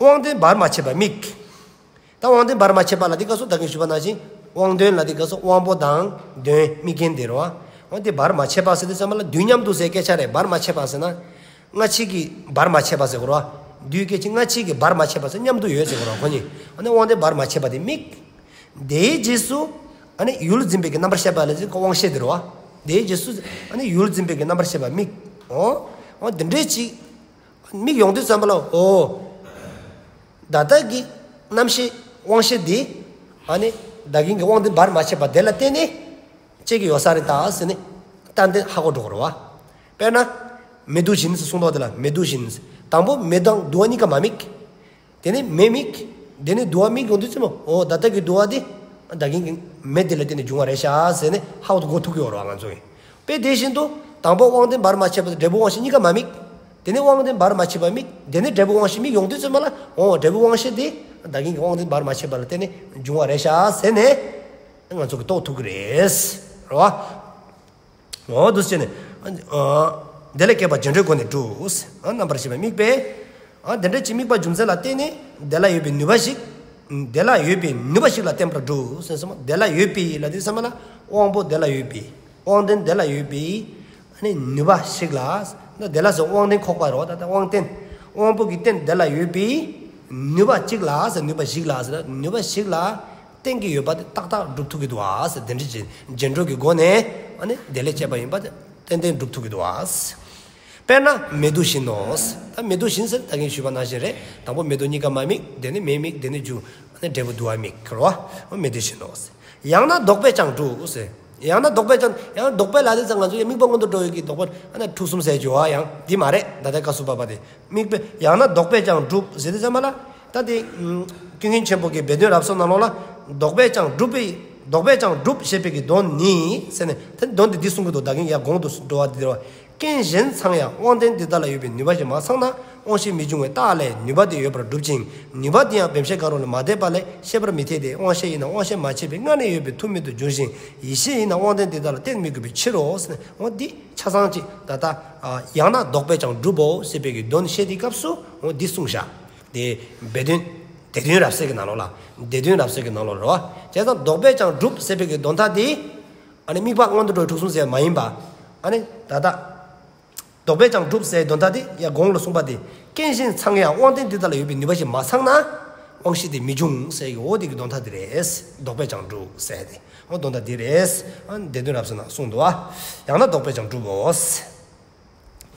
དབང་དོན་བར་མ་ཆད་པ་དམིགས། ད་དབང་དོན་བར་མ་ཆད་པ་ལབ་དུས་སྐབས་སུ་ད་གིན་ཞུས་པ་ནང་བཞིན། དབང་དོན་ལབ་དུས་སྐབས་སུ་དབང་པོ་དང་དོན་དམིགས་རྐྱེན་དེ་རེད་བ། འོ་དེ་བར་མ་ཆད་པ་ཟེར་དུས་ཙམ་པ་ལ་དུས་མཉམ་དུ་ཟེར་སྐད་ཆ་རེད། བར་མ་ཆད་པ་ཟེར་ན། སྔ་ཕྱི་གི་བར་མ་ཆད་པ་ཟེར་དགོས་རེད་བ། དུས་སྐད་ཅིག་སྔ་ཕྱི་གི་བར་མ་ཆད་པ་ཟེར། མཉམ་དུ་ཡོད་ཟེར་དགོས་རེད་བ་ཁོ་གཉིས། ཨ་ནི་དབང་དོན་བར་མ་ཆད་པ་དེ་དམིགས། དེའི་རྗེས་སུ། ཨ་ནི་ཡུལ་འཛིན་པའི་གི་རྣམ་པར་ཤེས་པ་ལ་ཟེར་དབང་ཤེས་དེ་རེད་བ། དེའི་རྗེས་སུ། ཨ་ནི་ཡུལ་འཛིན་པའི་གི་རྣམ་པར་ཤེས་པ་དམིགས། འོ། འོ་དེ་འདྲའི་ཅིག་དམིགས་ཡོང་དུས་ཙམ་པ་ལ། འོ། ད་ལྟ་གི་རྣམ་ཤེས་དབང་ཤེས་འདི། ཨ་ནི་ད་གིན་གྱི་དབང་དོན་བར་མ་ཆད་པ་དེ་ལ་བརྟེན་ནས་སྐྱེ་གི་ཡོད་ས་རེད་ད་ཟེར་ནས་ཏན་ཏན་ཧ་གོ་འགྲོ་གི་རེད་བ། དཔེར་ན། མེ་དུ་བཞིན་ཟེར་གསུངས་འདུག་དེ་ལ་མེ་དུ་བཞིན་ཟེར། དང་པོ་མེ་དང་དུ་བ་གཉིས་ཀ་མ་དམིགས། དེ་ནས་མེ་དམིགས། དེ་ནས་དུ་བ་དམིགས་ཡོང་དུས་ཙམ་པ། འོ་ད་ལྟ་གི་དུ་བ་དེ་ད་གིན་གྱི་མེ་དེ་ལ་བརྟེན་ནས་བྱུང་བ་རེད་ཤག་ཟེར་ནས་ཧ་གོ་ཐུབ་ཀྱི་ཡོད་རེད་བ་ང་ཚོ་གིས། དཔེ་དེ་བཞིན་དུ། དང་པོ་དབང་དོན་བར་མ་ཆད་པ་དང་འབྲས་བུ་དབང་ཤེས་གཉིས་ཀ་མ་དམིགས། དེ་ནས་དབང་དོན་བར་མ་ཆད་པ་དམིགས། དེ་ནས་འབྲས་བུ་དབང་ཤེས་དམིགས་ཡོང་དུས་ཙམ་པ་ལ། འོ་འབྲས་བུ་དབང་ཤེས་དེ་ད་གིན་གྱི་དབང་དོན་བར་མ་ཆད་པ་ལ་བརྟེན་ནས་བྱུང་བ་རེད་ཤག་ཟེར་ནས་ང་ཚོ་གིས་རྟོགས་ཐུབ་ཀྱི་རེད། རེད་བ། འོ་འདུག་སེ་བྱས་ནས། ཨ། དེ་ལས་སྐྱེས་པ་རྗེས་འགྲོའི་སྒོ་ནས་སྒྲུབ། ཨ། རྣམ་པར་ཤེས་པ་དམིགས་པས། ཨ། དེ་འདྲ་ཅིག་དམིགས་པ་རྒྱུ་མཚན་ལ་བརྟེན་ནས་དེ་ལ་ཡོད་པའི་ནུས་པ་ཞིག་དེ་ལ་ཡོད་པའི་ནུས་པ་ཞིག་ལ་བརྟེན་པར་སྒྲུབ་ཟེར་སོང་། དེ་ལ་ཡོད་པའི་ལབ་དུས་ཙམ་པ་ལ་དབང་པོ་དེ་ལ་ཡོད་པའི། དབང་རྟེན་དེ་ལ་ཡོད་པའི། ཨ་ནི་ནུས་པ་ཞིག་ལ། ད་དེ་ལ་ཟེར་དབང་རྟེན་ཁོག་པ་རེད་བ། ད་ལྟ་དབང་རྟེན། དབང་པོ་གི་རྟེན་དེ་ལ་ཡོད་པའི་ནུས་པ་གཅིག་ལ་ཟེར། ནུས་པ་ཞིག་ལ་ཟེར། ནུས་པ་ཞིག་ལ་བརྟེན་གྱི་ཡོད་པ་དེ་ཏག་ཏག་སྒྲུབ་ཐུབ་ཀྱི་འདུག་བ་ཟེར། དེ་འདྲ་ཅིག་རྗེས་འགྲོ་གི་སྒོ་ནས། ཨ་ནི་དེ་ལས་སྐྱེས་པ་ཡིན་པ་དེ་ཏན་ཏན་སྒྲུབ་ཐུབ་ཀྱི་འདུག་བ། དཔེར་ན་མེ་དུ་བཞིན་ནོ། ད་མེ་དུ་བཞིན་ཟེར་ད་གིན་ཞུས་པ་ནང་བཞིན་རེད། དང་པོ་མེ་དུ་གཉིས་ཀ་མ་དམིགས། དེ་ནས་མེ་དམིགས། དེ་ནས་རྒྱུ། ཨ་ནི་འབྲས་བུ་དུ་བ་དམིགས་ཁར་བ། མེ་དུ་བཞིན་ནོ། ཡང་ན་ལྡོག་པས་ཀྱང་འགྲུབ་ཟེར། ཡང་ན་ལྡོག་པས་ཀྱང་། ཡང་ན་ལྡོག་པས་ལབ་དུས་ཙམ་ང་ཚོ་ཡང་དམིགས་པ་སྔོན་དུ་འགྲོ་བའི་གི་ལྡོག་པ། ཨ་ན་དྲུག་གསུམ་ཟེར་རྒྱུ་བ་ཡང་འདི་མ་རེད། ད་ལྟ་སྐབས་སུ་བབ་པ་དེ། དམིགས་པས་ཡང་ན་ལྡོག་པས་ཀྱང་འགྲུབ་ཟེར་དུས་ཙམ་པ་ལ། ད་དེ། ཀུན་མཁྱེན་ཆེན་པོ་གི་སྦས་དོན་རབ་གསལ་ནང་ལོགས་ལ། ལྡོག་པས་ཀྱང་འགྲུབ་པའི། ལྡོག་པས་ཀྱང་འགྲུབ་ཞེས་པའི་གི་དོན་ནི་ཟེར་ནས། དེ་དོན་དེ་འདི་གསུང་གི་འདུག་ད་གིན་ཡར་གོང་དུ་འགྲོ་བ་འདི་རེད་བ། རྐྱེན་གཞན་ཚང་ཡང་དབང་རྟེན་འདི་དག་ལ་ཡོད་པའི་ནུས་པ་ཞིག་མ་ཚང་ན། དབང་ཤེས་མི་འབྱུང་བའི་རྟགས་ལས་ནུས་པ་དེ་ཡོད་པར་སྒྲུབ་ཅིང་། ནུས་པ་དེ་ཡང་བེམ་ཤེས་གང་རུང་ལས་མ་འདས་པ་ལས་ཤེས་པར་མི་འཐད་དེ། དབང་ཤེས་ཡིན་ན་དབང་ཤེས་མ་ཕྱེ་བས་སྔར་ནས་ཡོད་པའི་མཐུ་མེད་དུ་འགྱུར་ཞིང་། ཡིད་ཤེས་ཡིན་ན་དབང་རྟེན་འདི་དག་ལ་བརྟེན་མི་དགོས་པའི་ཕྱིར་རོ་ཟེར་ནས། འོ་འདི་ཆ་ཚང་ཅིག་ད་ལྟ། ཡང་ན་ལྡོག་པས་ཀྱང་འགྲུབ་བོ་ཞེས་པའི་གི་དོན་བཤད་དེའི་སྐབས་སུ་འོ་འདི་གསུངས་བཞག་དེ་སྦས་དོན། སྡེ་བདུན་རབ་གསལ་གྱི་ནང་ལོགས་ལ། སྡེ་བདུན་རབ་གསལ་གྱི་ནང་ལོགས་རེད་བ། བྱས་ཙང་ལྡོག་པས་ཀྱང་འགྲུབ་ཟེར་བའི་གི་དོན་དག་དེ། ཨ་ནི་དམིགས་པ་སྔོན་དུ་འགྲོ་བའི་དྲུག་གསུམ་ཟེར་མ་ཡིན་པ། ཨ་ནི་ད་ལྟ། ལྡོག་པས་ཀྱང་འགྲུབ་ཟེར་བའི་དོན་དག་དེ་ཡང་གོང་ལ་གསུངས་པ་དེ། རྐྱེན་གཞན་ཚང་ཡང་དབང་རྟེན་འདི་དག་ལ་ཡོད་པའི་ནུས་པ་ཞིག་མ་ཚང་ན། དབང་ཤེས་དེ་མི་འབྱུང་ཟེར་གི་འོ་དེ་གི་དོན་དག་དེ་རེད། ལྡོག་པས་ཀྱང་འགྲུབ་ཟེར་དེ། འོ་དོན་དག་དེ་རེད། ཨ་ནི་སྡེ་བདུན་རབ་གསལ་ནང་གསུངས་འདུག་ཨ། ཡང་ན་ལྡོག་པས་ཀྱང་འགྲུབ་བོ།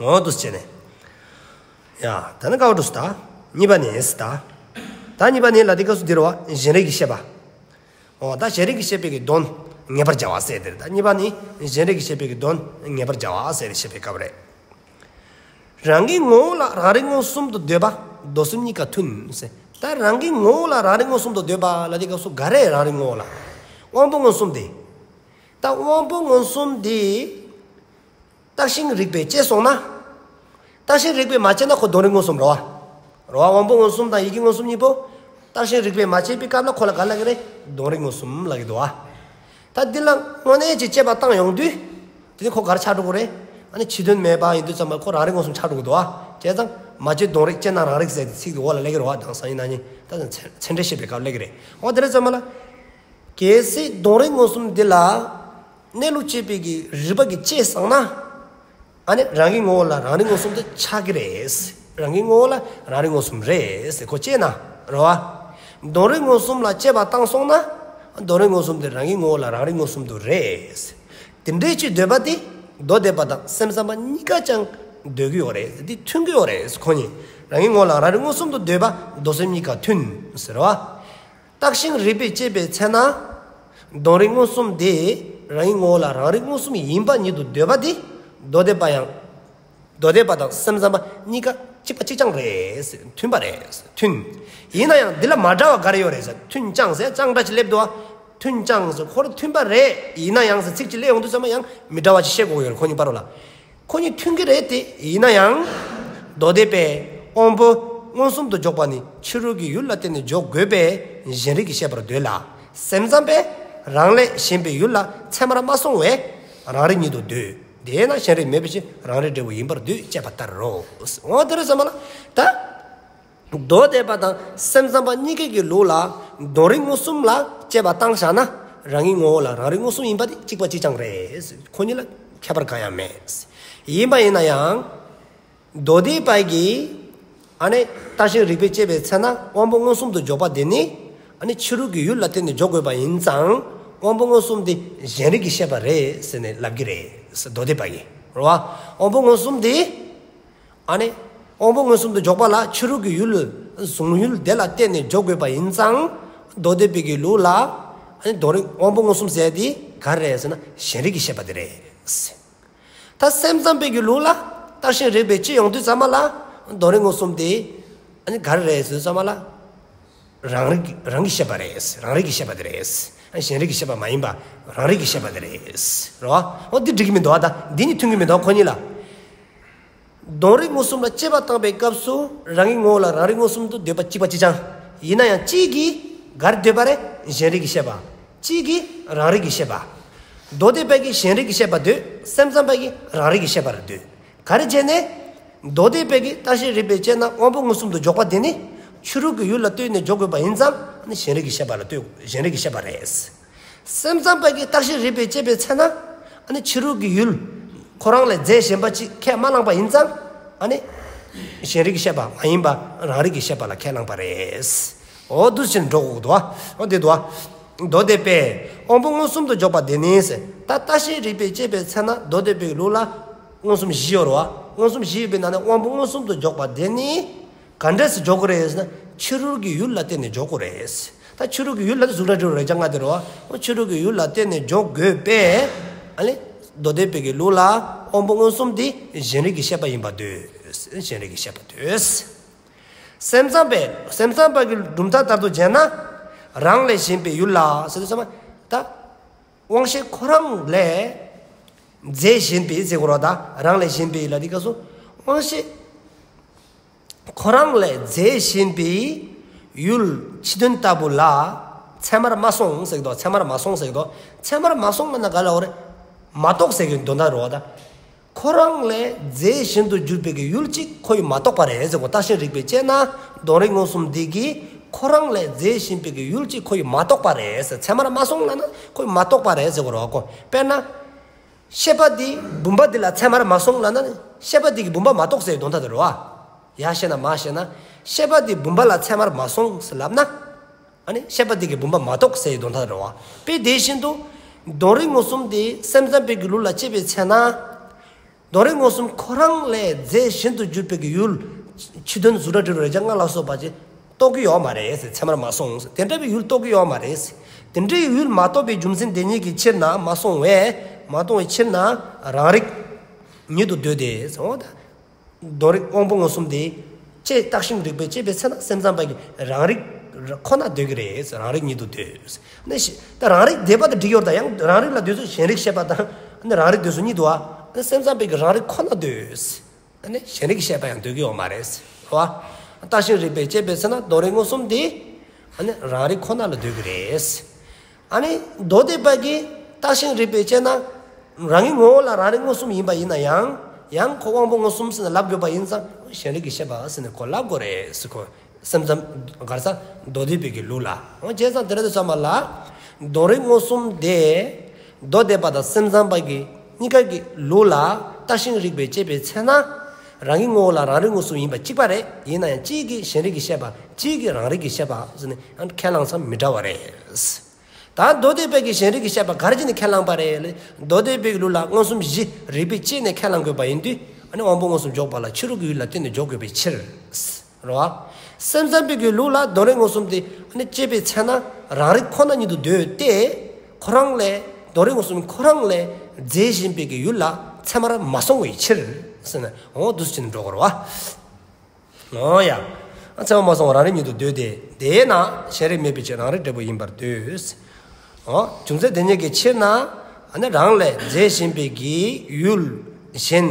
འོ་འདུག་སེ་བྱས་ནས། ཡ། ད་ནི་ཀ་བ་འགྲུབ་སོང་ད། གཉིས་པ་ནི་ད། ད་གཉིས་པ་ནི་ལ་དེ་སྐབས་སུ་འདིར་བ་གཞན་རིག་གི་བཤད་པ། འོ་ད་གཞན་རིག་གི་བཤད་པའི་གི་དོན་ངེས་པར་བྱ་བ་ཟེར་དེ་རེད། ད་གཉིས་པ་ནི་གཞན་རིག་གི་བཤད་པའི་གི་དོན་ངེས་པར་བྱ་བ་ཟེར་བཤད་པའི་སྐབས་རེད། རང་གི་ངོ་བོ་ལ་རང་རིག་མངོན་སུམ་དུ་འདོད་པ་མདོ་གསུམ་གཉིས་ཀ་མཐུན་ཟེར། ད་རང་གི་ངོ་བོ་ལ་རང་རིག་མངོན་སུམ་དུ་འདོད་པ་ལ་དེ་སྐབས་སུ་ག་རེ་རང་རིག་ངོ་བོ་ལ། དབང་པོ་མངོན་སུམ་དེ། ད་དབང་པོ་མངོན་སུམ་དེ། བརྟགས་ཤིང་རིགས་པས་དཔྱད་སོང་ན། བརྟགས་ཤིང་རིགས་པས་མ་དཔྱད་ན་ཁོ་དོན་རིག་མངོན་སུམ་རེད་བ། རེད་བ། དབང་པོ་མངོན་སུམ་དང་ཡིད་ཀྱི་མངོན་སུམ་གཉིས་པོ། བརྟགས་ཤིང་རིགས་པས་མ་དཔྱད་པའི་སྐབས་ལ་ཁོ་ལ་ག་ལབ་ཀྱི་རེད། དོན་རིག་མངོན་སུམ་ལབ་ཀྱི་འདུག་བ། ད་འདི་ལ་དངོས་གནས་ཀྱི་དཔྱད་པ་བཏང་ཡོང་དུས། དེ་ནི་ཁོ་ག་རེ་ཆགས་འགྲོ་གི་རེད། ཨ་ནི་ཕྱི་དོན་མེད་པ་ཡིན་དུས་ཙམ་པ་ཁོ་རང་རིག་མངོན་སུམ་ཆགས་འགྲོ་གི་འདུག་བ། བྱས་ཙང་མ་དཔྱད་དོན་རིག་དཔྱད་ན་རང་རིག་ཟེར་ཏེ་ཚིག་དེ་འོག་ལ་སླེབས་ཀྱི་རེད་བ། དེང་སང་ཡིན་ན་ནི་ད་ཚན་ཚན་འགྲེལ་བཤད་པའི་སྐབས་སླེབས་ཀྱི་རེད། འོ་དེ་འདྲ་ཙམ་པ་ལ། གལ་སྲིད་དོན་རིག་མངོན་སུམ་འདི་ལ། གནས་ལུགས་དཔྱད་པའི་གི་རིགས་པ་གིས་དཔྱད་སོང་ན། ཨ་ནི་རང་གི་ངོ་བོ་ལ་རང་རིག་མངོན་སུམ་དུ་ཆགས་ཀྱི་རེད། རང་གི་ངོ་བོ་ལ་རང་རིག་མངོན་སུམ་རེད་ཟེར་ཁོ་དཔྱད་ན་རེད་བ། དོན་རིག་མངོན་སུམ་ལ་དཔྱད་པ་བཏང་སོང་ན། དོན་རིག་མངོན་སུམ་དེ་རང་གི་ངོ་བོ་ལ་རང་རིག་མངོན་སུམ་དུ་རེད། དེ་འདྲའི་ཅིག་འདོད་པ་དེ་མདོ་སྡེ་པ་དང་སེམས་ཙམ་པ་གཉིས་ཀ་ཀྱང་འདོད་ཀྱི་ཡོད་རེད། འདི་མཐུན་གྱི་ཡོད་རེད། ཁོ་གཉིས་རང་གི་ངོ་བོ་ལ་རང་རིག་མངོན་སུམ་དུ་འདོད་པ་མདོ་སེམས་གཉིས་ཀ་མཐུན་ཟེར་བ། བརྟགས་ཤིང་རིགས་པས་དཔྱད་པའི་ཚེ་ན། དོན་རིག་མངོན་སུམ་དེ་རང་གི་ངོ་བོ་ལ་རང་རིག་མངོན་སུམ་ཡིན་པ་ཉིད་དུ་འདོད་པ་དེ་མདོ་སྡེ་པ་ཡང་། མདོ་སྡེ་པ་དང་སེམས་ཙམ་པ་གཉིས་ཀ་གཅིག་པ་གཅིག་རྐྱང་རེད། མཐུན་པ་རེད། མཐུན། ཡིན་ན་ཡང་འདི་ལ་མ་འདྲ་བ་ག་རེ་ཡོད་རེད་ཟེར། མཐུན་རྐྱང་ཟེར་རྐྱང་འདྲ་ཅིག་སླེབས་འདུག་བ། མཐུན་རྐྱང་ཟེར་ཁོ་རང་མཐུན་པ་རེད། ཡིན་ན་ཡང་ཟེར་ཚིག་ཅིག་སླེབས་ཡོང་དུས་ཙམ་པ་ཡང་མི་འདྲ་བ་ཅིག་བཤད་དགོས་ཀྱི་ཡོད་རེད། ཁོ་གཉིས་མཐུན་གྱི་རེད་དེ། ཡིན་ན་ཡང་། མདོ་སྡེ་པས་དབང་པོ་མངོན་སུམ་དུ་འཇོག་པ་ནི་ཕྱི་རོལ་གྱི་ཡུལ་ལ་བརྟེན་ནས་འཇོག་དགོས་པས་གཞན་རིག་གི་བཤད་པར་འདོད་ལ། སེམས་ཙམ་པས་རང་ལས་གཞན་པའི་ཡུལ་ལ་ཚད་མར་མ་སོང་བས་རང་རིག་ཉིད་དུ་འདོད། དེས་ན་གཞན་རིག་མེད་པའི་ཕྱིར་རང་རིག་འབྲས་བུ་ཡིན་པར་འདོད་ཅེས་པ་ལྟར་རོ། འོ་དེ་རེད་ཟེར་མ་ལ། ད། མདོ་སྡེ་པ་དང་སེམས་ཙམ་པ་གཉིས་ཀའི་གི་ལུགས་ལ་དོན་རིག་མངོན་སུམ་ལ་དཔྱད་པ་བཏང་བཞག་ན། རང་གི་ངོ་བོ་ལ་རང་རིག་མངོན་སུམ་ཡིན་པ་དེ་གཅིག་པ་གཅིག་རྐྱང་རེད། ཁོ་གཉིས་ལ་ཁྱད་པར་གང་ཡང་མེད། ཡིན་པ་ཡིན་ན་ཡང་། མདོ་སྡེ་པ་གིས་ཨ་ནི་བརྟགས་ཤིང་རིགས་པས་དཔྱད་པའི་ཚེ་ན་དབང་པོ་མངོན་སུམ་དུ་འཇོག་པ་དེ་ནི་ཨ་ནི་ཕྱི་རོལ་གྱི་ཡུལ་ལ་བརྟེན་ནས་འཇོག་དགོས་པ་ཡིན་ཙང་། དབང་པོ་མངོན་སུམ་དེ་གཞན་རིག་གི་བཤད་པ་རེད་ཟེར་ནས་ལབ་ཀྱི་རེད། མདོ་སྡེ་པ་གིས་རེད་བ། དབང་པོ་མངོན་སུམ་དེ། ཨ་ནི། དབང་པོ་མངོན་སུམ་དུ་འཇོག་པ་ལ་ཕྱི་རོལ་གྱི་ཡུལ། གཟུང་ཡུལ་དེ་ལ་བརྟེན་ནས་འཇོག་དགོས་པ་ཡིན་ཙང་། མདོ་སྡེ་པའི་གི་ལུགས་ལ། ཨ་ནི་དོན་རིག་དབང་པོ་མངོན་སུམ་ཟེར་དེ་ག་རེ་རེད་ཟེར་ན་གཞན་རིག་གི་བཤད་པ་དེ་རེད། ད་སེམས་ཙམ་པའི་གི་ལུགས་ལ་བརྟགས་ཤིང་རིགས་པས་དཔྱད་ཡོང་དུས་ཙམ་པ་ལ། དོན་རིག་མངོན་སུམ་དེ། ཨ་ནི་ག་རེ་རེད་ཟེར་དུས་ཙམ་པ་ལ། རང་རིག་རང་གི་བཤད་པ་རེད། རང་རིག་གི་བཤད་པ་དེ་རེད། ཨ་ནི་གཞན་རིག་གི་བཤད་པ་མ་ཡིན་པ་རང་རིག་གི་བཤད་པ་དེ་རེད། རེད་བ། འོ་འདི་འགྲིག་གི་མི་འདུག་བ། ད་འདི་གཉིས་མཐུན་གི་མི་འདུག་ཁོ་གཉིས་ལ། དོན་རིག་མངོན་སུམ་ལ་དཔྱད་པ་བཏང་པའི་སྐབས་སུ་རང་གི་ངོ་བོ་ལ་རང་རིག་མངོན་སུམ་དུ་འདོད་པ་གཅིག་པ་གཅིག་རྐྱང་། ཡིན་ན་ཡང་གཅིག་གིས་ག་རེ་འདོད་པ་རེད། གཞན་རིག་གི་བཤད་པ། གཅིག་གིས་རང་རིག་གི་བཤད་པ། མདོ་སྡེ་པ་གིས་གཞན་རིག་གི་བཤད་པ་འདོད། སེམས་ཙམ་པ་གིས་རང་རིག་གི་བཤད་པ་རེད་འདོད། ག་རེ་བྱས་ནས། མདོ་སྡེ་པ་གིས་བརྟགས་ཤིང་རིགས་པས་དཔྱད་ན་དབང་པོ་མངོན་སུམ་དུ་འཇོག་པ་དེ་ནི་ཕྱི་རོལ་གྱི་ཡུལ་ལ་ལྟོས་ནས་འཇོག་དགོས་པ་ཡིན་ཙང་། ཨ་ནི་གཞན་རིག་གི་བཤད་པ་ལ་ལྟོས། གཞན་རིག་གི་བཤད་པ་རེད། སེམས་ཙམ་པ་གིས་བརྟགས་ཤིང་རིགས་པས་དཔྱད་པའི་ཚེ་ན། ཨ་ནི་ཕྱི་རོལ་གྱི་ཡུལ་ཁོ་རང་ལས་རྫས་གཞན་པ་ཅིག་ཁས་མ་བླངས་པ་ཡིན་ཙང་། ཨ་ནི་གཞན་རིག་གི་བཤད་པ་མ་ཡིན་པ་རང་རིག་གི་བཤད་པ་ལ་ཁས་བླངས་པ་རེད། འོ་འདུག་ཟེར་འགྲོ་དགོས་འདུག་བ། འོ་དེ་འདུག་བ། མདོ་སྡེ་པས་དབང་པོ་མངོན་སུམ་དུ་འཇོག་པ་དེ་ནི་ཟེར། ད་བརྟགས་ཤིང་རིགས་པས་དཔྱད་པའི་ཚེ་ན་མདོ་སྡེ་པའི་ལུགས་ལ་མངོན་སུམ་བཞི་ཡོད་རེད་བ། མངོན་སུམ་བཞི་ཡོད་པའི་ནང་ནས་དབང་པོ་མངོན་སུམ་དུ་འཇོག་པ་དེ་ནི། ག་འདྲས་སུ་འཇོག་དགོས་རེད་ཟེར་ན་ཕྱི་རོལ་གྱི་ཡུལ་ལ་བརྟེན་ནས་འཇོག་དགོས་རེད། ད་ཕྱི་རོལ་གྱི་ཡུལ་ལ་དེ་གཟུགས་སྒྲ་དྲི་རོ་རེག་བྱ་ལྔ་དེ་རེད་བ། ཕྱི་རོལ་གྱི་ཡུལ་ལ་བརྟེན་ནས་འཇོག་དགོས་པས། ཨ་ནི་མདོ་སྡེ་པའི་གི་ལུགས་ལ་དབང་པོ་མངོན་སུམ་དེ་གཞན་རིག་གི་བཤད་པ་ཡིན་པར་འདོད། གཞན་རིག་གི་བཤད་པར་འདོད། སེམས་ཙམ་པས་སེམས་ཙམ་པ་གི་གྲུབ་མཐའ་ལྟར་དུ་བྱས་ན། རང་ལས་གཞན་པའི་ཡུལ་ལ་ཟེར་དུས་ཙམ་པ། ད། དབང་ཤེས་ཁོ་རང་ལས་རྫས་གཞན་པའི་ཟེར་དགོས་རེད་བ། ད་རང་ལས་གཞན་པའི་ལ་དེ་སྐབས་སུ་དབང་ཤེས་ཁོ་རང་ལས་རྫས་གཞན་པའི་ཡུལ་ཕྱི་དོན་ལྟ་བུ་ལ་ཚད་མར་མ་སོང་ཟེར་གི་འདུག་ཚད་མར་མ་སོང་ཟེར་གི་འདུག་ཚད་མར་མ་སོང་ལབ་ན་ག་ལབ་དགོས་རེད། མ་རྟོགས་ཟེར་གི་དོན་དག་རེད་བ། ད། ཁོ་རང་ལས་རྫས་གཞན་དུ་གྱུར་པའི་གི་ཡུལ་གཅིག་ཁོ་ཡིས་མ་རྟོགས་པ་རེད་ཟེར་གོ། བརྟགས་ཤིང་རིགས་པས་དཔྱད་ན་དོན་རིག་མངོན་སུམ་འདི་གིས་ཁོ་རང་ལས་རྫས་གཞན་པའི་གི་ཡུལ་གཅིག་ཁོ་ཡིས་མ་རྟོགས་པ་རེད་ཟེར། ཚད་མར་མ་སོང་ལབ་ན་ཁོ་ཡིས་མ་རྟོགས་པ་རེད་ཟེར་གོ་རེད་བ་ཀོ། དཔེར་ན། ཤེས་པ་འདི་བུམ་པ་འདི་ལ་ཚད་མར་མ་སོང་ལབ་ན་ནི་ཤེས་པ་འདི་གིས་བུམ་པ་མ་རྟོགས་ཟེར་དོན་དག་དེ་རེད་བ། ཡར་བཤད་ན་མར་བཤད་ན་ཤེས་པ་འདི་བུམ་པ་ལ་ཚད་མར་མ་སོང་ཟེར་ལབ་ན། ཨ་ནི་ཤེས་པ་དེ་གིས་བུམ་པ་མ་རྟོགས་ཟེར་བའི་དོན་དག་རེད་བ། དཔེ་དེ་བཞིན་དུ། དོན་རིག་མངོན་སུམ་དེ་སེམས་ཙམ་པའི་གི་ལུགས་ལ་དཔྱད་པའི་ཚེ་ན། དོན་རིག་མངོན་སུམ་ཁོ་རང་ལས་རྫས་གཞན་དུ་གྱུར་པའི་གི་ཡུལ། ཕྱི་དོན་གཟུགས་སྒྲ་དྲི་རོ་རེག་བྱ་ལྔ་ལ་སོགས་པ་ཅིག་རྟོགས་ཀྱི་ཡོད་མ་རེད་ཟེར། ཚད་མར་མ་སོང་ཟེར། དེ་འདྲ་བའི་ཡུལ་རྟོགས་ཀྱི་ཡོད་མ་རེད་ཟེར། དེ་འདྲའི་ཡུལ་མ་རྟོགས་པའི་རྒྱུ་མཚན་དེ་ཉིད་ཀྱི་ཕྱིར་ན་མ་སོང་བས་མ་རྟོགས་པའི་ཕྱིར་ན་རང་རིག་ཉིད་དུ་འདོད་དེ་ཟེར། འོ་ད། དོན་རིག་དབང་པོ་མངོན་སུམ་དེ་བཅད་བརྟགས་ཤིང་རིགས་པས་དཔྱད་པའི་ཚེ་ན་སེམས་ཙམ་པ་གིས་རང་རིག་ཁོ་ན་འདོད་ཀྱི་རེད། རང་རིག་ཉིད་དུ་འདོད། ནས་ཤི་ད་རང་རིག་འདོད་པ་དང་འགྲིག་ཡོད་ད་ཡང་རང་རིག་ལ་འདོད་ཚུལ་གཞན་རིག་བཤད་པ་དང་ནི་རང་རིག་འདོད་ཚུལ་གཉིས་འདུག་ཨ། ནི་སེམས་ཙམ་པའི་གི་རང་རིག་ཁོ་ན་འདོད། ནི་གཞན་རིག་བཤད་པ་ཡང་འདོད་ཀྱི་ཡོད་མ་རེད། རེད་བ། བརྟགས་ཤིང་རིགས་པས་དཔྱད་པའི་ཚེ་ན་དོན་རིག་མངོན་སུམ་དེ་ནི་རང་རིག་ཁོ་ན་ལ་འདོད་ཀྱི་རེད། ཨ་ནི་མདོ་སྡེ་པ་གིས་བརྟགས་ཤིང་རིགས་པས་དཔྱད་ན་རང་གི་ངོ་བོ་ལ་རང་རིག་མངོན་སུམ་ཡིན་པ་ཡིན་ན་ཡང་ཡང་ཁོ་དབང་པོ་མངོན་སུམ་ཟེར་ནས་ལབ་དགོས་པ་ཡིན་ཙང་གཞན་རིག་གི་བཤད་པ་ཟེར་ནས་ཁོ་ལབ་དགོས་རེད་ཟེར། ཁོ་སེམས་ཙམ་གར་ས་མདོ་སྡེ་པའི་གི་ལུགས་ལ་འོ་བྱས་ཙང་དེ་རེད་དུ་ཚང་མ་ལ་དོན་རིག་མངོན་སུམ་དེ་མདོ་སྡེ་པ་དང་སེམས་ཙམ་པ་གི་གཉིས་ཀ་གི་ལུགས་ལ་བརྟགས་ཤིང་རིགས་པས་དཔྱད་པའི་ཚེ་ན་རང་གི་ངོ་བོ་ལ་རང་རིག་མངོན་སུམ་ཡིན་པ་གཅིག་པ་རེད། ཡིན་ན་ཡང་གཅིག་གིས་གཞན་རིག་གི་བཤད་པ་གཅིག་གིས་རང་རིག་གི་བཤད་པ་ཟེར་ནས་ཁས་བླངས་ས་མི་འདྲ་བ་རེད། ད་མདོ་སྡེ་པའི་གི་གཞན་རིག་གི་བཤད་པ་ག་རེ་བྱས་ནས་ཁས་བླངས་པ་རེད། མདོ་སྡེ་པའི་གི་ལུགས་ལ་མངོན་སུམ་བཞི་རིགས་པས་དཔྱད་ནས་ཁས་བླངས་དགོས་པ་ཡིན་དུས་ཨ་ནི་དབང་པོ་མངོན་སུམ་འཇོག་པ་ལ་ཕྱི་རོལ་གྱི་ཡུལ་ལ་བརྟེན་ནས་འཇོག་དགོས་པའི་ཕྱིར། རེད་བ། སེམས་ཙམ་པའི་གི་ལུགས་ལ་དོན་རིག་མངོན་སུམ་དེ་ཨ་ནི་དཔྱད་པའི་ཚེ་ན་རང་རིག་ཁོ་ན་ཉིད་དུ་འདོད་དེ། ཁོ་རང་ལས་དོན་རིག་མངོན་སུམ་ཁོ་རང་ལས་རྫས་གཞན་པའི་གི་ཡུལ་ལ་ཚད་མར་མ་སོང་བའི་ཕྱིར་ཟེར་ན་འོ་འདུག་སེ་བྱས་ནས་འགྲོ་དགོས་རེད་བ། འོ་ཡ། ཚད་མ་མ་སོང་བ་རང་རིག་ཉིད་དུ་འདོད་དེ། དེས་ན་གཞན་རིག་མེད་པའི་ཕྱིར་རང་རིག་འབྲས་བུ་ཡིན་པར་འདོད། འོ། རྒྱུ་མཚན་དེ་ཉིད་ཀྱི་ཕྱིར་ན། ཨ་ནི་རང་ལས་རྫས་གཞན་པའི་གི་ཡུལ་གཞན་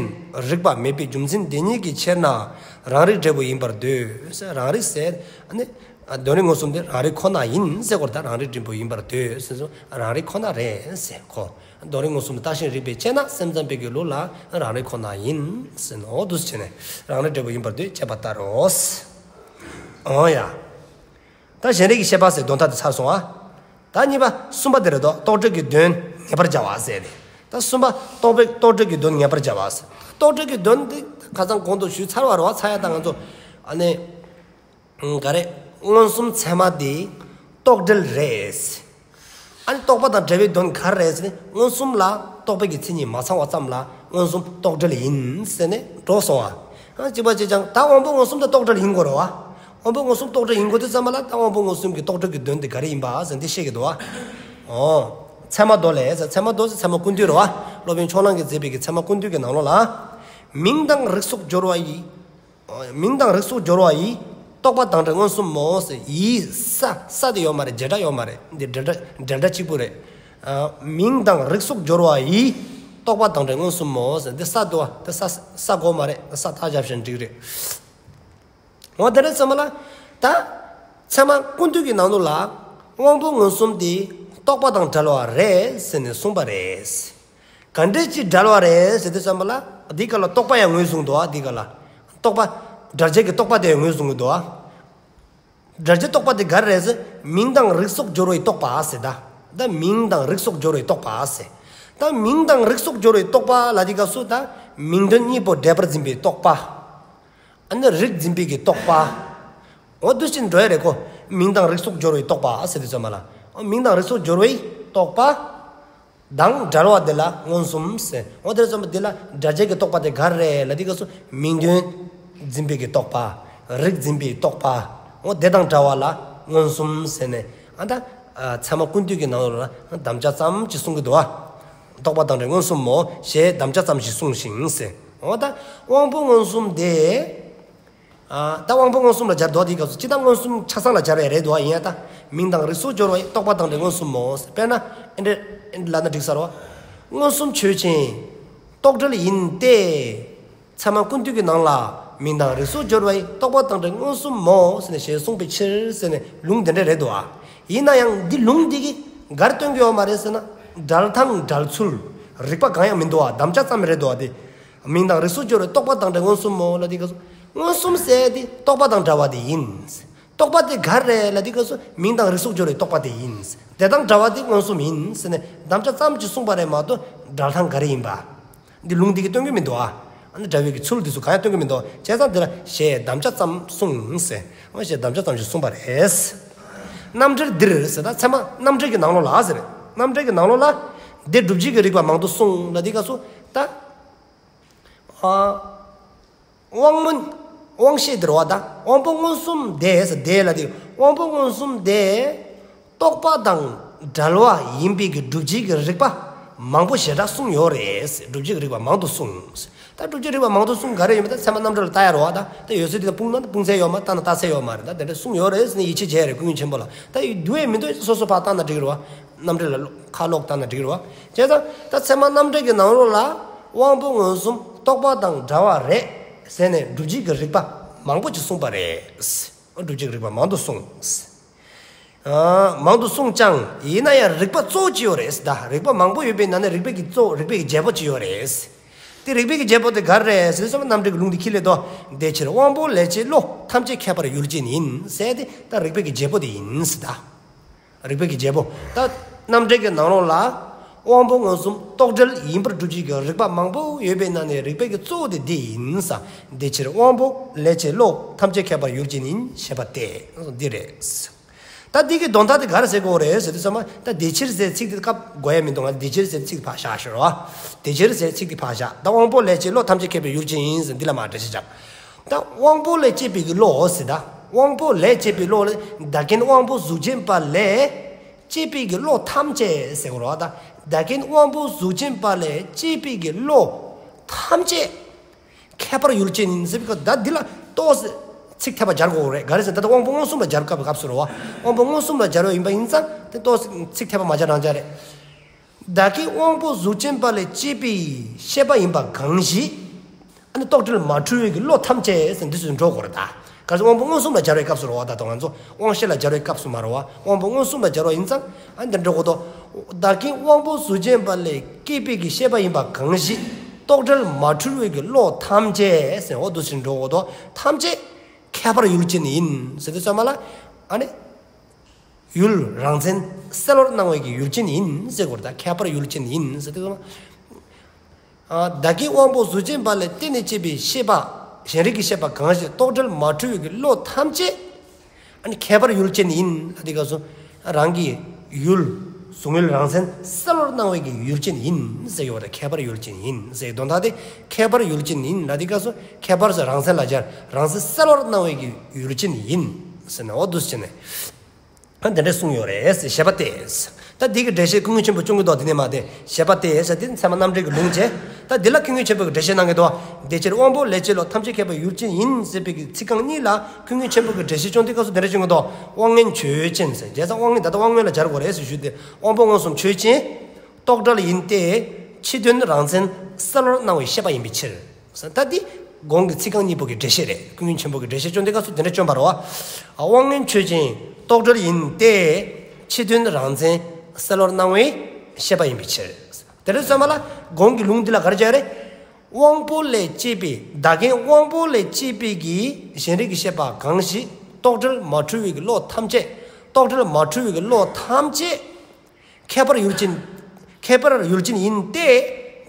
རིག་པ་མེད་པའི་རྒྱུ་མཚན་དེ་ཉིད་ཀྱི་ཕྱིར་ན་རང་རིག་འབྲས་བུ་ཡིན་པར་འདོད། རང་རིག་ཟེར་ཨ་ནི། དོན་རིག་མངོན་སུམ་དེ་རང་རིག་ཁོ་ན་ཡིན་ཟེར་གོ་རེད། ད་རང་རིག་འབྲས་བུ་ཡིན་པར་འདོད་ཟེར་སོང་རང་རིག་ཁོ་ན་རེད་ཟེར་ཁོ། དོན་རིག་མངོན་སུམ་དུ་བརྟགས་ཤིང་རིགས་པས་དཔྱད་ན་སེམས་ཙམ་པའི་གི་ལུགས་ལ་རང་རིག་ཁོ་ན་ཡིན་ཟེར་ནོ། འདུག་སེ་བྱས་ནས་རང་རིག་འབྲས་བུ་ཡིན་པར་འདོད་དཔྱད་པ་ལྟར་རོ། འོ་ཡ། ད་གཞན་རིག་གི་བཤད་པ་ཟེར་དོན་དག་དེ་ཚར་སོང་ཨ། ད་གཉིས་པ་གསུམ་པ་དེ་རེད་དོ། རྟོག་བྲལ་གྱི་དོན་ངེས་པར་བྱ་བ་ཟེར་ཏེ། ད་གསུམ་པ་རྟོག་པའི་རྟོག་བྲལ་གྱི་དོན་ངེས་པར་བྱ་བ་ཟེར། རྟོག་བྲལ་གྱི་དོན་དེ་ཁ་སང་གོང་དུ་ཞུས་ཚར་བ་རེད་བ། ཚར་ཡ་ད་ང་ཚོ་ཨ་ནི། ག་རེ། མངོན་སུམ་ཚད་མ་དེ་རྟོག་བྲལ་རེད། ཨ་ནི་རྟོག་པ་དང་བྲལ་བའི་དོན་ག་རེ་རེད་ཟེར་ནས་མངོན་སུམ་ལ་རྟོག་པའི་གི་མཚན་ཉིད་མ་ཚང་བ་ཙམ་ལ་མངོན་སུམ་རྟོག་བྲལ་ཡིན་ཟེར་ནས་འགྲོ་སོང་བ། ཨ་གཅིག་པ་གཅིག་རྐྱང་ད་དབང་པོ་མངོན་སུམ་དང་རྟོག་བྲལ་ཡིན་དགོས་རེད་བ། དབང་པོ་མངོན་སུམ་རྟོག་བྲལ་ཡིན་དགོས་དུས་ཙམ་པ་ལ་ད་དབང་པོ་མངོན་སུམ་གྱི་རྟོག་བྲལ་གྱི་དོན་དེ་ག་རེ་ཡིན་པ་ཟེར་འདི་བཤད་ཀྱི་འདུག་བ། ཨོ། ཚད་མ་མདོ་ལས་ཟེར། ཚད་མ་མདོ་ཟེར་ཚད་མ་ཀུན་བཏུས་རེད་བ། སློབ་དཔོན་ཕྱོགས་གླང་གིས་མཛད་པའི་གི་ཚད་མ་ཀུན་བཏུས་ཀྱི་ནང་ལོགས་ལ། མིང་དང་རིགས་སོགས་སྦྱོར་བ་ཡིས། མིང་དང་རིགས་སོགས་སྦྱོར་བ་ཡིས། རྟོག་པ་དང་བྲལ་མངོན་སུམ་མོ་ཟེར། ཡིས་ས་ས་དེ་ཡོད་མ་རེད། བྱེད་སྒྲ་ཡོད་མ་རེད། འདི་འབྲེལ་སྒྲ་འབྲེལ་སྒྲ་གཅིག་པུ་རེད། ཨ། མིང་དང་རིགས་སོགས་སྦྱོར་བ་ཡིས། རྟོག་པ་དང་བྲལ་མངོན་སུམ་མོ་ཟེར། འདི་ས་དེ་བ་དེ་ས་ས་དགོས་མ་རེད། ས་ད་བཞག་བཞིན་འགྲིག་རེད། འོ་དེ་རེད་ཚང་མ་ལ། ད། ཚད་མ་ཀུན་བཏུས་ཀྱི་ནང་དུ་ལ། དབང་པོ་མངོན་སུམ་དེ་རྟོག་པ་དང་བྲལ་བ་རེད་ཟེར་ནས་གསུངས་པ་རེད། ག་འདྲས་ཅིག་བྲལ་བ་རེད་ཟེར་དུས་ཙམ་པ་ལ་འདི་ག་ལ་རྟོག་པ་ཡང་ངོས་བཟུང་འདུག་ཨ། འདི་ག་ལ་རྟོག་པ། བྲལ་བྱེད་ཀྱི་རྟོག་པ་དེ་ཡང་ངོས་བཟུང་གི་འདུག་ཨ། བྲལ་བྱེད་རྟོག་པ་དེ་ག་རེ་རེད་ཟེར། མིང་དང་རིགས་སོགས་སྦྱོར་བའི་རྟོག་པ་ཟེར་ད། ད་མིང་དང་རིགས་སོགས་སྦྱོར་བའི་རྟོག་པ་ཟེར། ད་མིང་དང་རིགས་སོགས་སྦྱོར་བའི་རྟོག་པ་ལ་འདི་ག་སུ་ད། མིང་དོན་གཉིས་པོ་འབྲེལ་པར་འཛིན་པའི་རྟོག་པ། ཨ་ནི་རིགས་འཛིན་པའི་གི་རྟོག་པ། འོ་འདུ་ཤེས་འགྲོ་ཡ་རེད་ཁོ། མིང་དང་རིགས་སོགས་སྦྱོར་བའི་རྟོག་པ་ཟེར་དུས་ཙམ་པ་ལ། འོ་མིང་དང་རིགས་སོགས་སྦྱོར་བའི་རྟོག་པ། དང་བྲལ་བ་དེ་ལ་མངོན་སུམ་ཟེར། འོ་དེ་ཙམ་པ་དེ་ལ་བྲལ་བྱེད་ཀྱི་རྟོག་པ་དེ་ག་རེ་ལ་འདི་ག་སུ་མིང་དོན་འཛིན་པའི་གི་རྟོག་པ། རིགས་འཛིན་པའི་རྟོག་པ། འོ་དེ་དང་བྲལ་བ་ལ་མངོན་སུམ་ཟེར་ནས་ཨ་ད། ཚད་མ་ཀུན་བཏུས་ཀྱི་ནང་ལོགས་ལ་དམ་བཅའ་ཙམ་ཅིག་གསུང་གི་འདུག་བ། རྟོག་པ་དང་བྲལ་མངོན་སུམ་མོ་ཞེས་དམ་བཅའ་ཙམ་ཞིག་གསུངས་ཤིང་ཟེར། འོ་ད་དབང་པོ་མངོན་སུམ་དེ། ཨ། ད་དབང་པོ་མངོན་སུམ་ལ་སྦྱར་འདུག་དེའི་སྐབས་སུ་སྤྱིར་བཏང་མངོན་སུམ་ཆ་ཚང་ལ་སྦྱར་བ་རེད་འདུག་ཨ། ཡིན་ཡང་ད་མིང་དང་རིགས་སོགས་སྦྱོར་བ་ཡི་རྟོག་པ་དང་བྲལ་མངོན་སུམ་མོ། དཔེར་ན་ཨེ་འདྲ་ཨེ་འདྲ་ལབ་ན་འགྲིག་ས་རེད་བ། མངོན་སུམ་ཆོས་ཅན། རྟོག་བྲལ་ཡིན་ཏེ། ཚད་མ་ཀུན་བཏུས་ཀྱི་ནང་ལ་མིང་དང་རིགས་སོགས་སྦྱོར་བ་ཡི་རྟོག་པ་དང་བྲལ་མངོན་སུམ་མོ་ཟེར་ནས་ཞེས་གསུངས་པའི་ཕྱིར་ཟེར་ནས་ལུང་དེ་འདྲ་རེད་འདུག་ཨ། ཡིན་ན་ཡང་འདི་ལུང་འདི་གིས་ག་རེ་སྟོན་གྱི་ཡོད་མ་རེད་ཟེར་ན། བྲལ་སྟངས་བྲལ་ཚུལ་རིགས་པ་གང་ཡང་མི་འདུག་ཨ། དམ་བཅའ་ཙམ་རེད་འདུག་ཨ། དེ། མིང་དང་རིགས་སོགས་སྦྱོར་བའི་རྟོག་པ་དང་བྲལ་མངོན་སུམ་མོ་ལ་འདི་ག་སོ། མངོན་སུམ་ཟེར་དེ་རྟོག་པ་དང་བྲལ་བ་དེ་ཡིན། རྟོག་པ་དེ་ག་རེ་ལ་འདི་ག་སོ། མིང་དང་རིགས་སོགས་སྦྱོར་བའི་རྟོག་པ་དེ་ཡིན། དེ་དང་བྲལ་བ་དེ་མངོན་སུམ་ཡིན་ཟེར་ནས་དམ་བཅའ་ཙམ་གྱིས་གསུངས་པ་རེད་མ་གཏོགས་བྲལ་སྟངས་ག་རེ་ཡིན་པ། འདི་ལུང་འདི་གིས་སྟོན་གྱི་མི་འདུག་ཨ། ཨ་ནི་བྲལ་བའི་གི་ཚུལ་འདི་ཚོ་གང་ཡང་སྟོན་གྱི་མི་འདུག་བྱས་ཙང་འདི་ལ་ཞེས་དམ་བཅའ་ཙམ་གསུངས་ཟེར། འོ་ཞེས་དམ་བཅའ་ཙམ་ཞིག་གསུངས་པ་རེད། རྣམ་འགྲེལ་འདིར་ཟེར་ད་ཚད་མ་རྣམ་འགྲེལ་གྱི་ནང་ལོགས་ལ་ཟེར། རྣམ་འགྲེལ་གྱི་ནང་ལོགས་ལ། འདི་སྒྲུབ་བྱེད་ཀྱི་རིགས་པ་མང་དུ་གསུངས་ལ་འདི་ག་སོ། ད། ཨ། དབང་མངོན། དབང་ཤེས་འདིར་བ་དང་དབང་པོ་མངོན་སུམ་དེ་ཟེར་དེ་ལ་དེ་དབང་པོ་མངོན་སུམ་དེ་རྟོག་པ་དང་བྲལ་བ་ཡིན་པའི་གི་སྒྲུབ་བྱེད་ཀྱི་རིགས་པ་ མང་པོ་ཞེ་དྲག་གསུངས་ཡོད་རེད། སྒྲུབ་བྱེད་ཀྱི་རིགས་པ་མང་དུ་གསུངས། ད་སྒྲུབ་བྱེད་རིགས་པ་མང་དུ་གསུངས་ག་རེ་ཡོད་མེད་ད་ཚད་མ་རྣམ་འགྲེལ་ལ་ལྟ་ཡ་རེད་བ། ད་ད་ཡོད་ཚད་དེ་ལ་སྤུངས་ན་སྤུངས་ཚད་ཡོད་མ་ལྟ་ན་ལྟ་ཚད་ཡོད་མ་རེད། ད་དེ་འདྲ་གསུངས་ཡོད་རེད་ཟེར་ནས་ཡིད་ཆེས་བྱས་རེད། ཀུན་མཁྱེན་ཆེན་པོ་ལ་ད་འདུག་ཡས་མི་འདུག་སོ་སོ་ཕར་བཏང་ན་འགྲིག་གི་རེད་བ། རྣམ་འགྲེལ་ལ་ཁ་ལོག་བཏང་ན་འགྲིག་གི་རེད་བ། བྱས་ཙང་ད་ཚད་མ་རྣམ་འགྲེལ་གྱི་ནང་ལོགས་ལ་དབང་པོ་མངོན་སུམ་རྟོག་པ་དང་འདྲ་བ་རེད་ཟེར་ནས་སྒྲུབ་བྱེད་ཀྱི་རིགས་པ་མང་པོ་ཅིག་གསུངས་པ་རེད། སྒྲུབ་བྱེད་ཀྱི་རིགས་པ་མང་དུ་གསུངས། མང་དུ་གསུངས་ཀྱང་ཡིན་ན་ཡང་རིགས་པ་གཙོ་བོ་ཅི་ཡོད་རེད། ད་རིགས་པ་མང་པོ་ཡོད་པའི་ནང་ནས་རིགས་པའི་གི་གཙོ་རིགས་པའི་གི་རྒྱལ་པོ་ཅི་ཡོད་རེད། དེ་རིགས་པའི་གི་རྒྱལ་པོ་དེ་ག་རེ་རེད་ཟེར་ཙམ་རྣམ་འགྲེལ་གྱི་ལུང་དེ་ཁྱི་ལས་དོ། དེ་ཕྱིར་དབང་པོ་ལས་སྐྱེས་བློ་ཐམས་ཅད་ཁྱད་པར་ཡུལ་ཅན་ཡིན་ཟེར་དེ་ད་རིགས་པའི་གི་རྒྱལ་པོ་དེ་ཡིན་ཟེར་ད། རིགས་པའི་གི་རྒྱལ་པོ་ད་རྣམ་འགྲེལ་གྱི་ནང་ལོགས་ལ་དབང་པོ་མངོན་སུམ་རྟོག་བྲལ་ཡིན་པར་སྒྲུབ་བྱེད་ཀྱི་རིགས་པ་མང་པོ་ཡོད་པའི་ནང་ནས་རིགས་པའི་གི་གཙོ་བོ་དེ་འདི་ཡིན་ཟེར། དེ་ཕྱིར་དབང་པོ་ལས་སྐྱེས་བློ་ཐམས་ཅད་ཁྱད་པར་ཡུལ་ཅན་ཡིན་ཞེས་པ་སྟེ། འདི་རེད། ད་འདི་གི་དོན་དག་དེ་ག་རེ་ཟེར་དགོས་རེད་ཟེར་དུས་ཙམ་པ་ད་དེ་ཕྱིར་ཟེར་ཚིག་དེ་སྐབས་དགོས་ཡ་མི་འདུག་ང་དེ་ཕྱིར་ཟེར་ཚིག་དེ་ཕར་བཞག་ཤོར་བ། དེ་ཕྱིར་ཟེར་ཚིག་དེ་ཕར་བཞག་ད་དབང་པོ་ལས་སྐྱེས་བློ་ཐམས་ཅད་ཁྱད་པར་ཡུལ་ཅན་ཡིན་ཟེར་འདི་ལ་མ་འགྲེལ་བཤད་བྱ། ད་དབང་པོ་ལས་སྐྱེས་པའི་གི་བློ་ཟེར་ད་དབང་པོ་ལས་སྐྱེས་པའི་བློ་ལ་བདག་རྐྱེན་དབང་པོ་གཟུགས་ཅན་པ་ལས་སྐྱེས་པའི་གི་བློ་ཐམས་ཅད་ཟེར་དགོས་རེད་བ། ད་བདག་རྐྱེན་དབང་པོ་གཟུགས་ཅན་པ་ལས་སྐྱེས་པའི་གི་བློ་ཐམས་ཅད་ཁྱད་པར་ཡུལ་ཅན་ཡིན་ཟེར་བའི་སྐབས་ད་འདི་ལ་ཏོག་ཙམ་ཚིག་འཐེབ་པ་སྦྱར་དགོས་རེད། ག་རེ་ཟེར་ན་ད་ལྟ་དབང་པོ་མངོན་སུམ་ལ་སྦྱར་སྐབས་སྐབས་སུ་རེད་བ། དབང་པོ་མངོན་སུམ་ལ་སྦྱར་བ་ཡིན་པ་ཡིན་ཙང་དེ་ཏོག་ཙམ་ཚིག་འཐེབ་པ་མ་སྦྱར་རང་སྦྱར་རེད། བདག་གི་དབང་པོ་གཟུགས་ཅན་པ་ལས་སྐྱེས་པའི་ཤེས་པ་ཡིན་པ་གང་ཞིག་ཨ་ནི་རྟོག་བྲལ་མ་འཁྲུལ་བའི་གི་བློ་ཐམས་ཅད་ཟེར་འདི་ཚོ་འགྲོ་དགོས་རེད་ད། ག་ཚོད་དབང་པོ་མངོན་སུམ་ལ་སྦྱར་བའི་སྐབས་སུ་རེད་བ། ད་དུང་ང་ཚོ་དབང་ཤེས་ལ་སྦྱར་བའི་སྐབས་སུ་མ་རེད་བ། དབང་པོ་མངོན་སུམ་ལ་སྦྱར་བ་ཡིན་ཙང་ཨ་འདི་འགྲོ་དགོས་དོ། བདག་གི་དབང་པོ་གཟུགས་ཅན་པ་ལས་སྐྱེས་པའི་གི་ཤེས་པ་ཡིན་པ་གང་ཞིག་རྟོག་བྲལ་མ་འཁྲུལ་བའི་གི་བློ་ཐམས་ཅད་ཟེར་འོ་འདུག་ཟེར་འགྲོ་དགོས་དོ། ཐམས་ཅད་ཁྱད་པར་ཡུལ་ཅན་ཡིན་ཟེར་དུས་ཙམ་པ་ལ་ཨ་ནི། ཡུལ་རང་མཚན་གསལ་བར་སྣང་བའི་གི་ཡུལ་ཅན་ཡིན་ཟེར་དགོས་རེད་ད། ཁྱད་པར་ཡུལ་ཅན་ཡིན་ཟེར་དུས། བདག་གི་དབང་པོ་གཟུགས་ཅན་པ་ལས་བརྟེན་ནས་སྐྱེས་པའི་ཤེས་པ་གཞན་རིག་གི་ཤེས་པ་གང་ཞིག་རྟོག་བྲལ་མ་འཁྲུལ་བའི་གི་བློ་ཐམས་ཅད་ཨ་ནི་ཁྱད་པར་ཡུལ་ཅན་ཡིན་ལ་དེ་སྐབས་སུ་རང་གི་ཡུལ་གཟུགས་ཡུལ་རང་མཚན་གསལ་བར་སྣང་བའི་གི་ཡུལ་ཅན་ཡིན་ཟེར་གི་བ་དང་ཁྱད་པར་ཡུལ་ཅན་ཡིན་ཟེར་གི་དོན་དག་དེ་ཁྱད་པར་ཡུལ་ཅན་ཡིན་ལ་དེ་སྐབས་སུ་ཁྱད་པར་ཟེར་རང་མཚན་ལ་སྦྱར་རང་མཚན་གསལ་བར་སྣང་བའི་གི་ཡུལ་ཅན་ཡིན་ཟེར་ནས་འོ་འདུག་སེ་བྱས་ནས། ཨ་འདི་འདྲ་གསུངས་ཡོད་རེད་ཟེར་ཞེས་པ་སྟེ། ད་འདི་གི་འགྲེལ་བཤད་ཀུན་མཁྱེན་ཆེན་པོ་སྐྱོན་གྱི་མདོ་འདི་ནས་མ་སྟེ་ཞེས་པ་སྟེ་ཟེར་དེ་ཚད་མ་རྣམ་འགྲེལ་གྱི་ལུང་བྱས། ད་འདི་ལ་ཀུན་མཁྱེན་ཆེན་པོ་གི་འགྲེལ་བཤད་གནང་གི་འདུག་དེ་ཕྱིར་དབང་པོ་ལས་སྐྱེས་བློ་ཐམས་ཅད་ཁྱད་པར་ཡུལ་ཅན་ཡིན་ཟེར་བའི་གི་ཚིག་རྐང་གཉིས་ལ་ཀུན་མཁྱེན་ཆེན་པོ་གི་འགྲེལ་བཤད་སྐྱོན་དེ་སྐབས་སུ་འདི་འདྲ་སྐྱོན་གྱི་འདུག་དབང་མངོན་ཆོས་ཅན་ཟེར་བྱས་ཙང་དབང་མངོན་ད་ལྟ་དབང་མངོན་ལ་སྦྱར་དགོས་རེད་ཟེར་ཞུས་ཏེ་དབང་པོ་མངོན་སུམ་ཆོས་ཅན། རྟོག་བྲལ་ཡིན་ཏེ། ཕྱི་དོན་རང་མཚན་གསལ་བར་སྣང་བའི་ཤེས་པ་ཡིན་པའི་ཕྱིར། ད་འདི་གོང་གི་ཚིག་རྐང་གཉིས་པོ་གི་འགྲེལ་བཤད་རེད། ཀུན་མཁྱེན་ཆེན་པོ་གི་འགྲེལ་བཤད་སྐྱོན་དེ་སྐབས་སུ་དེ་འདྲ་སྐྱོན་པ་རེད་བ། དབང་མངོན་ཆོས་ཅན། རྟོག་བྲལ་ཡིན་ཏེ། ཕྱི་དོན་རང་མཚན་གསལ་བར་སྣང་བའི་ཤེས་པ་ཡིན་པའི་ཕྱིར། དེ་འདྲ་སོང་བ་ལ་གོང་གི་ལུང་འདི་ལ་ག་རེ་བྱས་རེད། དབང་པོ་ལས་སྐྱེས་པའི་བདག་རྐྱེན་དབང་པོ་ལས་སྐྱེས་པའི་གི་གཞན་རིག་གི་ཤེས་པ་གང་ཞིག་རྟོག་བྲལ་མ་འཁྲུལ་བའི་གི་བློ་ཐམས་ཅད། རྟོག་བྲལ་མ་འཁྲུལ་བའི་གི་བློ་ཐམས་ཅད། ཁྱད་པར་ཡུལ་ཅན། ཁྱད་པར་ཡུལ་ཅན་ཡིན་ཏེ།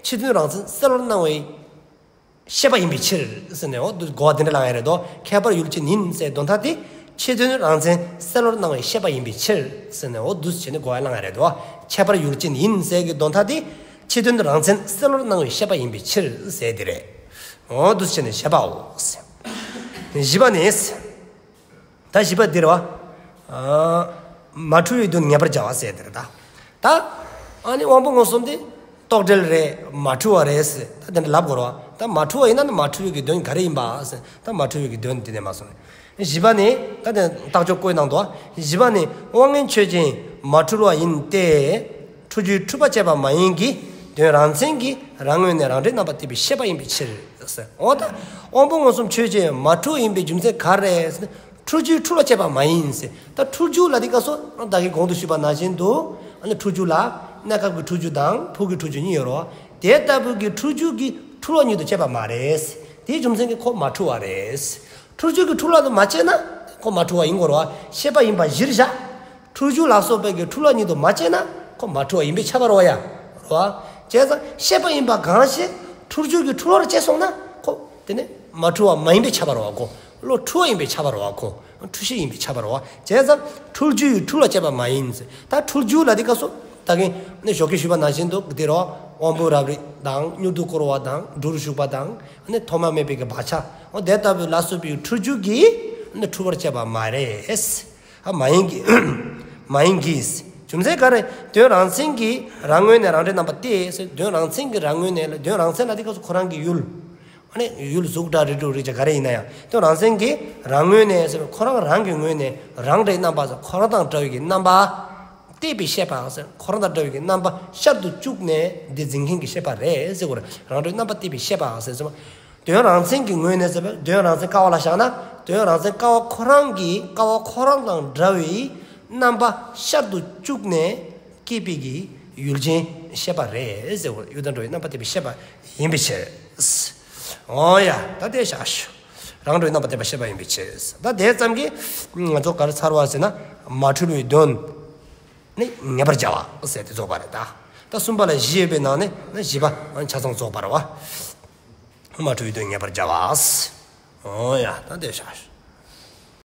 ཕྱི་དོན་རང་མཚན་གསལ་བར་སྣང་བའི་ཤེས་པ་ཡིན་པའི་ཕྱིར་ཟེར་ནས་འོ་འདུག་གོ་བ་དེ་འདྲ་བླང་ཡ་རེད་དོ། ཁྱད་པར་ཡུལ་ཅན་ཡིན་ཟེར་དོན་དག་དེ་ཕྱི་དོན་རང་མཚན་གསལ་བར་སྣང་བའི་ཤེས་པ་ཡིན་པའི་ཕྱིར་ཟེར་ནས་འོ་འདུག་བྱས་ནས་གོ་བ་བླང་ཡ་རེད་དོ། ཁྱད་པར་ཡུལ་ཅན་ཡིན་ཟེར་གི་དོན་དག་དེ་ཕྱི་དོན་རང་མཚན་གསལ་བར་སྣང་བའི་ཤེས་པ་ཡིན་པའི་ཕྱིར་ཟེར་དེ་རེད། འོ་འདུག་བྱས་ནས་བཤད་པའོ། བཞི་པ་ནི། ད་བཞི་པ་འདིར་བ། མ་འཁྲུལ་བའི་དོན་ངེས་པར་བྱ་བ་ཟེར་དེར་ད། ད། ཨ་ནི་དབང་པོ་མངོན་སུམ་དེ། རྟོག་བྲལ་རེད། མ་འཁྲུལ་བ་རེད་ཟེར། ད་དེ་འདྲ་ལབ་དགོས་རེད་བ། ད་མ་འཁྲུལ་བ་ཡིན་ན་ནི་མ་འཁྲུལ་བའི་གི་དོན་ག་རེ་ཡིན་པ་ཟེར། ད་མ་འཁྲུལ་བའི་གི་དོན་དེ་ནས་མ་སོང་། བཞི་པ་ནི། ད་དེ་རྟགས་སྦྱོར་བཀོད་གནང་འདུག་བཞི་པ་ནི། དབང་མངོན་ཆོས་ཅན། མ་འཁྲུལ་བ་ཡིན་ཏེ། འཁྲུལ་རྒྱུའི་འཁྲུལ་པ་བཅད་པ་མ་ཡིན་གྱི། དོན་རང་མཚན་གྱིས་རང་ངོས་ནས་རང་འབྲས་རྣམ་པར་གཏོད་པའི་ཤེས་པ་ཡིན་པའི་ཕྱིར། འོ་ད། དབང་པོ་མངོན་སུམ་ཆོས་ཅན། མ་འཁྲུལ་བ་ཡིན་པའི་རྒྱུ་མཚན་ག་རེ་ཟེར་ན། འཁྲུལ་རྒྱུའི་འཁྲུལ་བ་བཅད་པ་མ་ཡིན་ཟེར། ད་འཁྲུལ་རྒྱུ་ལ་དེ་སྐབས་སུ་ད་གིན་གོང་དུ་ཞུས་པ་ནང་བཞིན་དུ་ཨ་ནི་འཁྲུལ་རྒྱུ་ལ་གནས་སྐབས་ཀྱི་འཁྲུལ་རྒྱུ་དང་ཕུགས་ཀྱི་འཁྲུལ་རྒྱུ་གཉིས་ཡོད་རེད། དེ་ལྟ་བུའི་གི་འཁྲུལ་རྒྱུ་གི་འཁྲུལ་བ་ཉིད་དུ་བཅད་པ་མ་རེད། དེའི་རྒྱུ་མཚན་གྱིས་ཁོ་མ་འཁྲུལ་བ་རེད། འཁྲུལ་རྒྱུ་གི་འཁྲུལ་བ་དུ་མ་བཅད་ན་ཁོ་མ་འཁྲུལ་བ་ཡིན་དགོས་རེད། ཤེས་པ་ཡིན་པ་གཞིར་བཞག་འཁྲུལ་རྒྱུ་ལ་སོགས་པའི་གི་འཁྲུལ་བ་ཉིད་དུ་མ་བཅད་ན་ཁོ་མ་འཁྲུལ་བ་ཡིན་པས་ཁྱབ་པ་རེད་བ་ཡ། རེད་བ། བྱས་ཙང་ཤེས་པ་ཡིན་པ་གང་ཞིག་འཁྲུལ་རྒྱུ་གི་འཁྲུལ་བར་བཅད་སོང་ན་ཁོ་དེ་ནི་མ་འཁྲུལ་བ་མ་ཡིན་པས་ཁྱབ་པ་རེད་བ་ཁོ། བློ་འཁྲུལ་བ་ཡིན་པས་ཁྱབ་པ་རེད་བ་ཁོ། འཁྲུལ་ཤེས་ཡིན་པས་ཁྱབ་པ་རེད་བ། བྱས་ཙང་འཁྲུལ་རྒྱུ་ཡི་འཁྲུལ་བ་བཅད་པ་མ་ཡིན་ཟེར། ད་འཁྲུལ་རྒྱུ་ལ་དེ་སྐབས་སུ་ད་གིན་ནི་ཞོགས་ཀས་ཞུས་པ་ནང་བཞིན་དུ་དེ་རེད་བ། དབང་པོའི་རབ་རིབ་དང་མྱུར་དུ་བསྐོར་བ་དང་འགྲོ་རུ་ཞུགས་པ་དང་ནི་ཐོག་མ་མེད་པའི་གི་བག་ཆགས་འོ་དེ་ལྟ་བུ་ལ་སོགས་པའི་འཁྲུལ་རྒྱུ་གིས་ནི་འཁྲུལ་བར་བཅད་པ་མ་རེད། ཨ་མ་ཡིན་གྱི། མ་ཡིན་གྱི། རྒྱུ་མཚན་ག་རེ། དོན་རང་མཚན་གྱི་རང་ངོས་ནས་རང་འགྲོའི་རྣམ་པ་སྟེ་ཟེར། དོན་རང་མཚན་གྱི་རང་ངོས་ནས་ལ། དོན་རང་མཚན་ལ་དེ་སྐབས་སུ་ཁོ་རང་གི་ཡུལ། ཨ་ནི་ཡུལ་གཟུགས་སྒྲ་རིག་གྲོགས་རེག་བྱ་ག་རེ་ཡིན་ན་ཡང་། དོན་རང་མཚན་གྱི་རང་ངོས་ནས་ཟེར། ཁོ་རང་རང་གི་ངོས་ནས་རང་འགྲོའི་རྣམ་པ་ཟེར། ཁོ་རང་དང་འདྲ་བའི་གི་རྣམ་པ། སྟེ་བའི་ཤེས་པ་ཟེར། ཁོ་རང་དང་འདྲ་བའི་གི་རྣམ་པ་ཤར་དུ་བཅུག་ནས་འདི་འཛིན་མཁན་གྱི་ཤེས་པ་རེད་ཟེར་གོ་རེད། རང་འགྲོའི་རྣམ་པ་སྟེ་བའི་ཤེས་པ་ཟེར་ཟེར་བ། དོན་རང་མཚན་གྱི་ངོས་ནས་ཟེར་བ། དོན་རང་མཚན་ཀ་བ་ལ་བཞག་ན། དོན་རང་མཚན་ཀ་བ་ཁོ་རང་གི། ཀ་བ་ཁོ་རང་དང་འདྲ་བའི་རྣམ་པ་ཤར་དུ་བཅུག་ནས་སྐྱེས་པའི་གི་ཡུལ་ཅན་ཤེས་པ་རེད་ཟེར་བ། ཡུལ་དང་འགྲོ་བའི་རྣམ་པ་སྟེ་བའི་ཤེས་པ་ཡིན་པའི་ཕྱིར། འོ་ཡ། ད་དེ་བཞག་ཞུ། རང་འགྲོའི་རྣམ་པ་སྟེ་བའི་ཤེས་པ་ཡིན་པའི་ཕྱིར། ད་དེ་ཙམ་གྱིས་ང་ཚོ་ག་རེ་ཚར་བ་ཟེར་ན། མ་འཁྲུལ་བའི་དོན་ནི་ངེས་པར་བྱ་བ་ཟེར་དེ་རྫོགས་པ་རེད་ད། ད་གསུམ་པ་ལ་བཞི་ཡོད་པའི་ནང་ནས་ནི་བཞི་པ་ཆ་ཚང་རྫོགས་པ་རེད་བ། མ་འཁྲུལ་བའི་དོན་ངེས་པར་བྱ་བ། འོ་ཡ། ད་དེ་བཞག་ཞུ།